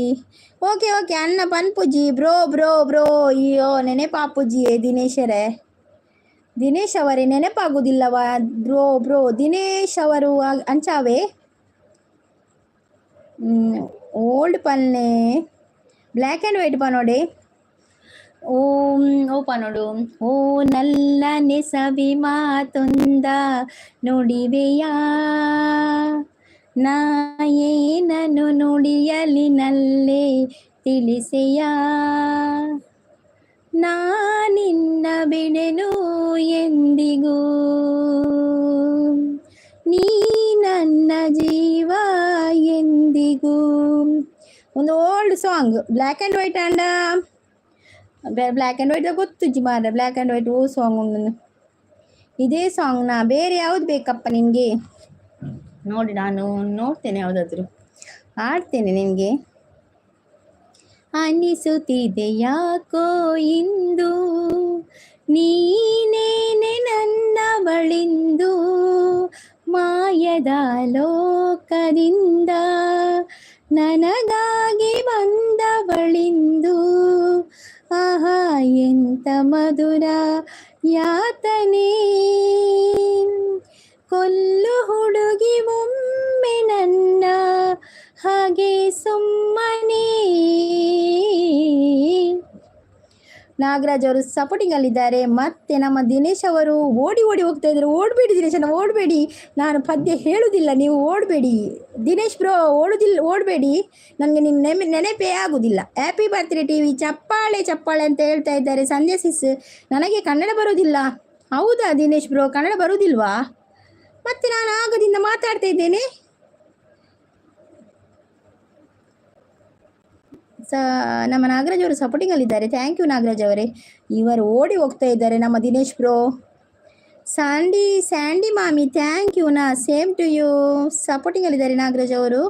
ಓಕೆ ಓಕೆ, ಅಣ್ಣ ಪನ್ಪುಜಿ. ಬ್ರೋ ಬ್ರೋ ಬ್ರೋ, ಅಯ್ಯೋ ನೆನೆಪಾಪುಜಿ ದಿನೇಶರೇ. ದಿನೇಶ್ ಅವರೇ, ನೆನಪಾಗುದಿಲ್ಲವಾ? ಬ್ರೋ ಬ್ರೋ, ದಿನೇಶ್ ಅವರು ಅಂಚಾವೆ. ಓಲ್ಡ್ ಪಲ್ನೆ, ಬ್ಲ್ಯಾಕ್ ಆ್ಯಂಡ್ ವೈಟ್ ಪನೋಡೆ. ಓಂ ಓ ಪನೋಡು. ಓ ನಲ್ಲನೆ ಸವಿ ಮಾತೊಂದ ನುಡಿವೆಯ, ನಾ ಏನನು ನುಡಿಯಲಿ ನಲ್ಲೆ ತಿಳಿಸೆಯ, ನಾ ನಿನ್ನ ಬಿಡೆನು ಎಂದಿಗೂ, ನೀ ನನ್ನ ಜೀವ ಎಂದಿಗೂ. ಒಂದು old song, black and white and black and white ಗೊತ್ತುಜ್ಜಿ ಮಾರ್ರೆ. ಬ್ಲ್ಯಾಕ್ ಆ್ಯಂಡ್ ವೈಟ್ ಓ ಸಾಂಗ್ ಉಂಡು. ಇದೇ ಸಾಂಗ್ನ ಬೇರೆ ಯಾವ್ದು ಬೇಕಪ್ಪ ನಿನಗೆ? ನೋಡಿ, ನಾನು ನೋಡ್ತೇನೆ, ಯಾವುದಾದ್ರು ಹಾಡ್ತೇನೆ ನಿನಗೆ. ಅನಿಸುತ್ತಿದೆ ಯಾಕೋ ಇಂದು ನೀನೇನೆ ನನ್ನ ಬಳಿಂದು, ಮಾಯದ ಲೋಕದಿಂದ ನನಗಾಗಿ ಬಂದವಳಿಂದು. ಆಹಾ, ಎಂತ ಮಧುರ ಯಾತನೆ, ಕೊಲ್ಲು ಹುಡುಗಿ ಒಮ್ಮೆ ನನ್ನ ಹಾಗೆ ಸುಮ್ಮನೆ. ನಾಗರಾಜ್ ಅವರು ಸಪೋರ್ಟಿಂಗ್ ಅಲ್ಲಿದ್ದಾರೆ. ಮತ್ತೆ ನಮ್ಮ ದಿನೇಶ್ ಅವರು ಓಡಿ ಓಡಿ ಹೋಗ್ತಾ ಇದ್ದಾರೆ. ಓಡಬೇಡಿ ದಿನೇಶ್, ಓಡಬೇಡಿ. ನಾನು ಪದ್ಯ ಹೇಳುವುದಿಲ್ಲ, ನೀವು ಓಡಬೇಡಿ. ದಿನೇಶ್ ಬ್ರೋ, ಓಡುದಿಲ್ಲ, ಓಡಬೇಡಿ. ನನಗೆ ನಿಮ್ಮ ನೆನಪೇ ಆಗುದಿಲ್ಲ. ಹ್ಯಾಪಿ ಬರ್ತ್ಡೇ ಟಿವಿ, ಚಪ್ಪಾಳೆ ಚಪ್ಪಾಳೆ ಅಂತ ಹೇಳ್ತಾ ಇದ್ದಾರೆ ಸಂಧ್ಯಾ ಸಿಸ್. ನನಗೆ ಕನ್ನಡ ಬರುವುದಿಲ್ಲ. ಹೌದಾ ದಿನೇಶ್ ಬ್ರೋ, ಕನ್ನಡ ಬರುವುದಿಲ್ವಾ? ಮತ್ತೆ ನಾನು ಆಗದಿಂದ ಮಾತಾಡ್ತಾ ಇದ್ದೇನೆ. ನಮ್ಮ ನಾಗರಾಜ್ ಅವರು ಸಪೋರ್ಟಿಂಗ್ ಅಲ್ಲಿದ್ದಾರೆ. Thank you Nagaraj ಅವರೇ. ಇವರು ಓಡಿ ಹೋಗ್ತಾ ಇದ್ದಾರೆ ನಮ್ಮ ದಿನೇಶ್ ಬ್ರೋ. ಸ್ಯಾಂಡಿ ಸ್ಯಾಂಡಿ ಮಾಮಿ, thank you ನಾ, ಸೇಮ್ ಟು you. Supporting ಅಲ್ಲಿದ್ದಾರೆ ನಾಗರಾಜ್ ಅವರು.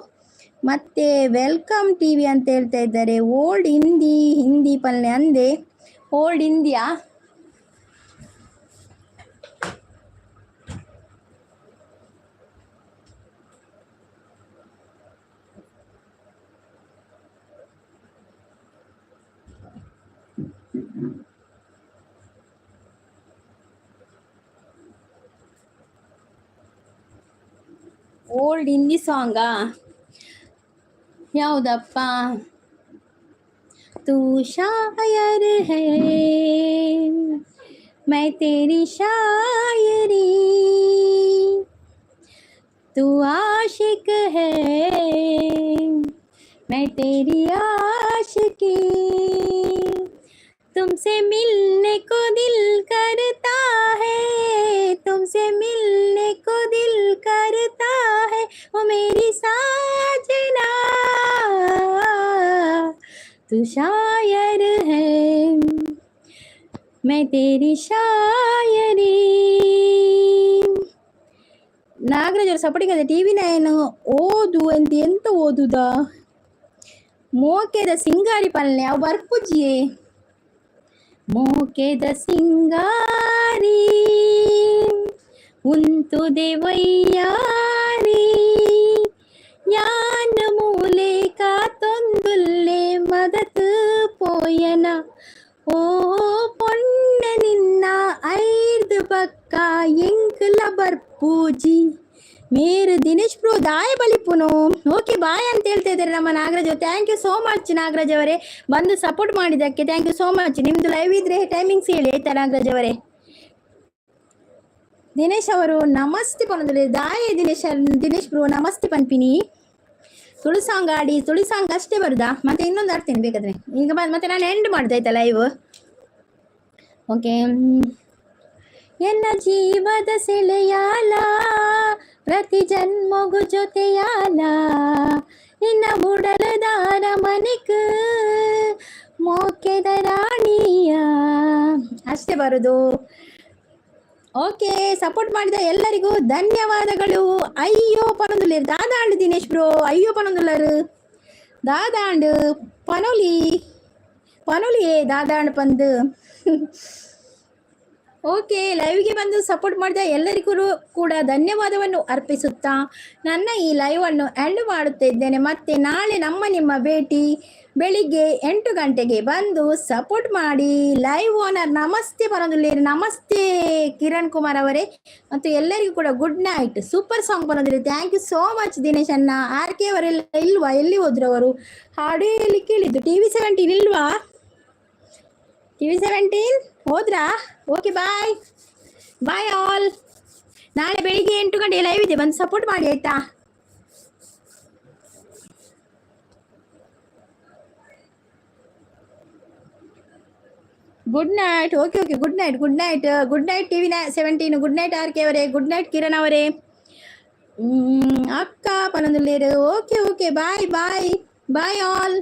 ಮತ್ತೆ welcome TV ಅಂತ ಹೇಳ್ತಾ ಇದ್ದಾರೆ. ಓಲ್ಡ್ ಹಿಂದಿ, ಹಿಂದಿ ಪಲ್ಲೆ ಅಂದೆ. ಓಲ್ಡ್ ಹಿಂದಿಯಾ? ಓಲ್ಡ್ ಹಿಂದಿ ಸಾಂಗಾ? ಯಾವುದಪ್ಪ? तू शायर है, मैं तेरी शायरी, तू आशिक है, मैं तेरी आशिकी, तुमसे मिलने को दिल करता है, तुमसे मिलने को दिल करता है, ओ मेरी साजना, तू शायर है, मैं तेरी शायरी. ನಾಗರಾಜ್ ಅವರು ಸಪೋರ್ಟಿಂಗ್ ಅದೇ. ಟಿವಿ 9 ಓದು ಎಂತ ಎಂತ ಓದುದಾ? ಮೋಕೆದ ಸಿಂಗಾರಿ ಪಲ್ಲೆ ಅವು ಬರ್ಪುಜಿಯೇ. ಮೋಕೆದ ಸಿಂಗಾರಿ ಉಂತುದೆ ವೈಯಾರಿ, ಯಾನ್ ಮೂಲೆ ಕಾತೊಂದುಲ್ಲೆ ಮದತ್ ಪೋಯನ, ಓ ಪೊಣ್ಣ ನಿನ್ನ ಐರ್ದು ಬಕ್ಕ ಎಂಕ್ಲ ಬರ್ಪೂಜಿ. ಮೇರು ದಿನೇಶ್ ಬ್ರೋ ದಾಯ ಬಲಿಪುನು. ಓಕೆ ಬಾಯ್ ಅಂತ ಹೇಳ್ತಾ ಇದ್ದಾರೆ ನಮ್ಮ Nagaraj. Thank you so much Nagaraj ಅವರೇ, ಬಂದು ಸಪೋರ್ಟ್ ಮಾಡಿದ್ದಕ್ಕೆ thank you so much. ನಿಮ್ಮದು ಲೈವ್ ಇದ್ರೆ ಟೈಮಿಂಗ್ಸ್ ಹೇಳಿ ಆಯ್ತಾ ನಾಗರಾಜ್ ಅವರೇ. ದಿನೇಶ್ ಅವರು ನಮಸ್ತೆ ಪನೊಂದುಲ್ಲೆರ್. ದಾಯೆ ದಿನೇಶ್, ದಿನೇಶ್ ಬ್ರೋ ನಮಸ್ತೆ ಪನ್ಪಿನಿ. ತುಳು ಸಾಂಗ್ ಆಡಿ. ತುಳು ಸಾಂಗ್ ಅಷ್ಟೇ ಬರುದಾ? ಮತ್ತೆ ಇನ್ನೊಂದು ಆಡ್ತೇನೆ ಬೇಕಾದ್ರೆ. ಈಗ ಮತ್ತೆ ನಾನು ಎಂಡ್ ಮಾಡುದು ಆಯ್ತಾ ಲೈವ್? ಓಕೆ. ಎನ್ನ ಜೀವದ ಸೆಳೆಯಾಲ, ಪ್ರತಿ ಜನ್ಮಗು ಜೊತೆಯಾಲ, ನಿನ್ನ ಉಡಲದಾರ ಮನೆಕ್ ಮೋಕೆದ ರಾಣಿಯ. ಅಷ್ಟೇ ಬರುದು. ಓಕೆ, ಸಪೋರ್ಟ್ ಮಾಡಿದ ಎಲ್ಲರಿಗೂ ಧನ್ಯವಾದಗಳು. ಅಯ್ಯೋ ಪನೊಂದುಲ್ಲೆರ್. ದಾದಾಂಡ್ ದಿನೇಶ್ ಬ್ರೋ? ಅಯ್ಯೋ ಪನೊಂದುಲ್ಲರು. ದಾದಾಂಡ್? ಪನೊಲಿ, ಪನೊಲಿಯೇ ದಾದಾಂಡ್ ಪಂದ್. ಓಕೆ, ಲೈವ್ಗೆ ಬಂದು ಸಪೋರ್ಟ್ ಮಾಡಿದ ಎಲ್ಲರಿಗೂ ಕೂಡ ಧನ್ಯವಾದವನ್ನು ಅರ್ಪಿಸುತ್ತಾ ನನ್ನ ಈ ಲೈವನ್ನು ಎಂಡ್ ಮಾಡುತ್ತಿದ್ದೇನೆ. ಮತ್ತೆ ನಾಳೆ ನಮ್ಮ ನಿಮ್ಮ ಭೇಟಿ ಬೆಳಿಗ್ಗೆ 8 ಗಂಟೆಗೆ. ಬಂದು ಸಪೋರ್ಟ್ ಮಾಡಿ. ಲೈವ್ ಓನರ್ ನಮಸ್ತೆ ಪನೊಂದುಲ್ಲೆರ್. ನಮಸ್ತೆ ಕಿರಣ್ ಕುಮಾರ್ ಅವರೇ ಮತ್ತು ಎಲ್ಲರಿಗೂ ಕೂಡ ಗುಡ್ ನೈಟ್. ಸೂಪರ್ ಸಾಂಗ್ ಪನೊಂದುಲ್ಲೆರ್. Thank you so much Dinesh ಅಣ್ಣ. ಆರ್ ಕೆ ಅವರೆಲ್ಲ ಇಲ್ವಾ? ಎಲ್ಲಿ ಹೋದ್ರು ಅವರು? ಹಾಡು ಎಲ್ಲಿ ಕೇಳಿದ್ದು? ಟಿವಿ 17 ಇಲ್ವಾ? ಟಿವಿ 17 ಹೋದ್ರಾ? Okay, bye bye all. ನಾಳೆ ಬೆಳಿಗ್ಗೆ 8 ಗಂಟೆ ಲೈವ್ ಇದೆ, ಬಂದು ಸಪೋರ್ಟ್ ಮಾಡಿ, ಆಯ್ತಾ? Good night. Okay okay, good night, good night, good night TV 17. Good night R K ಅವರೇ. ಗುಡ್ ನೈಟ್ ಕಿರಣ್ ಅವರೇ. ಅಕ್ಕ ಪನೊಂದುಲ್ಲೆರ್. Okay okay, bye bye bye all.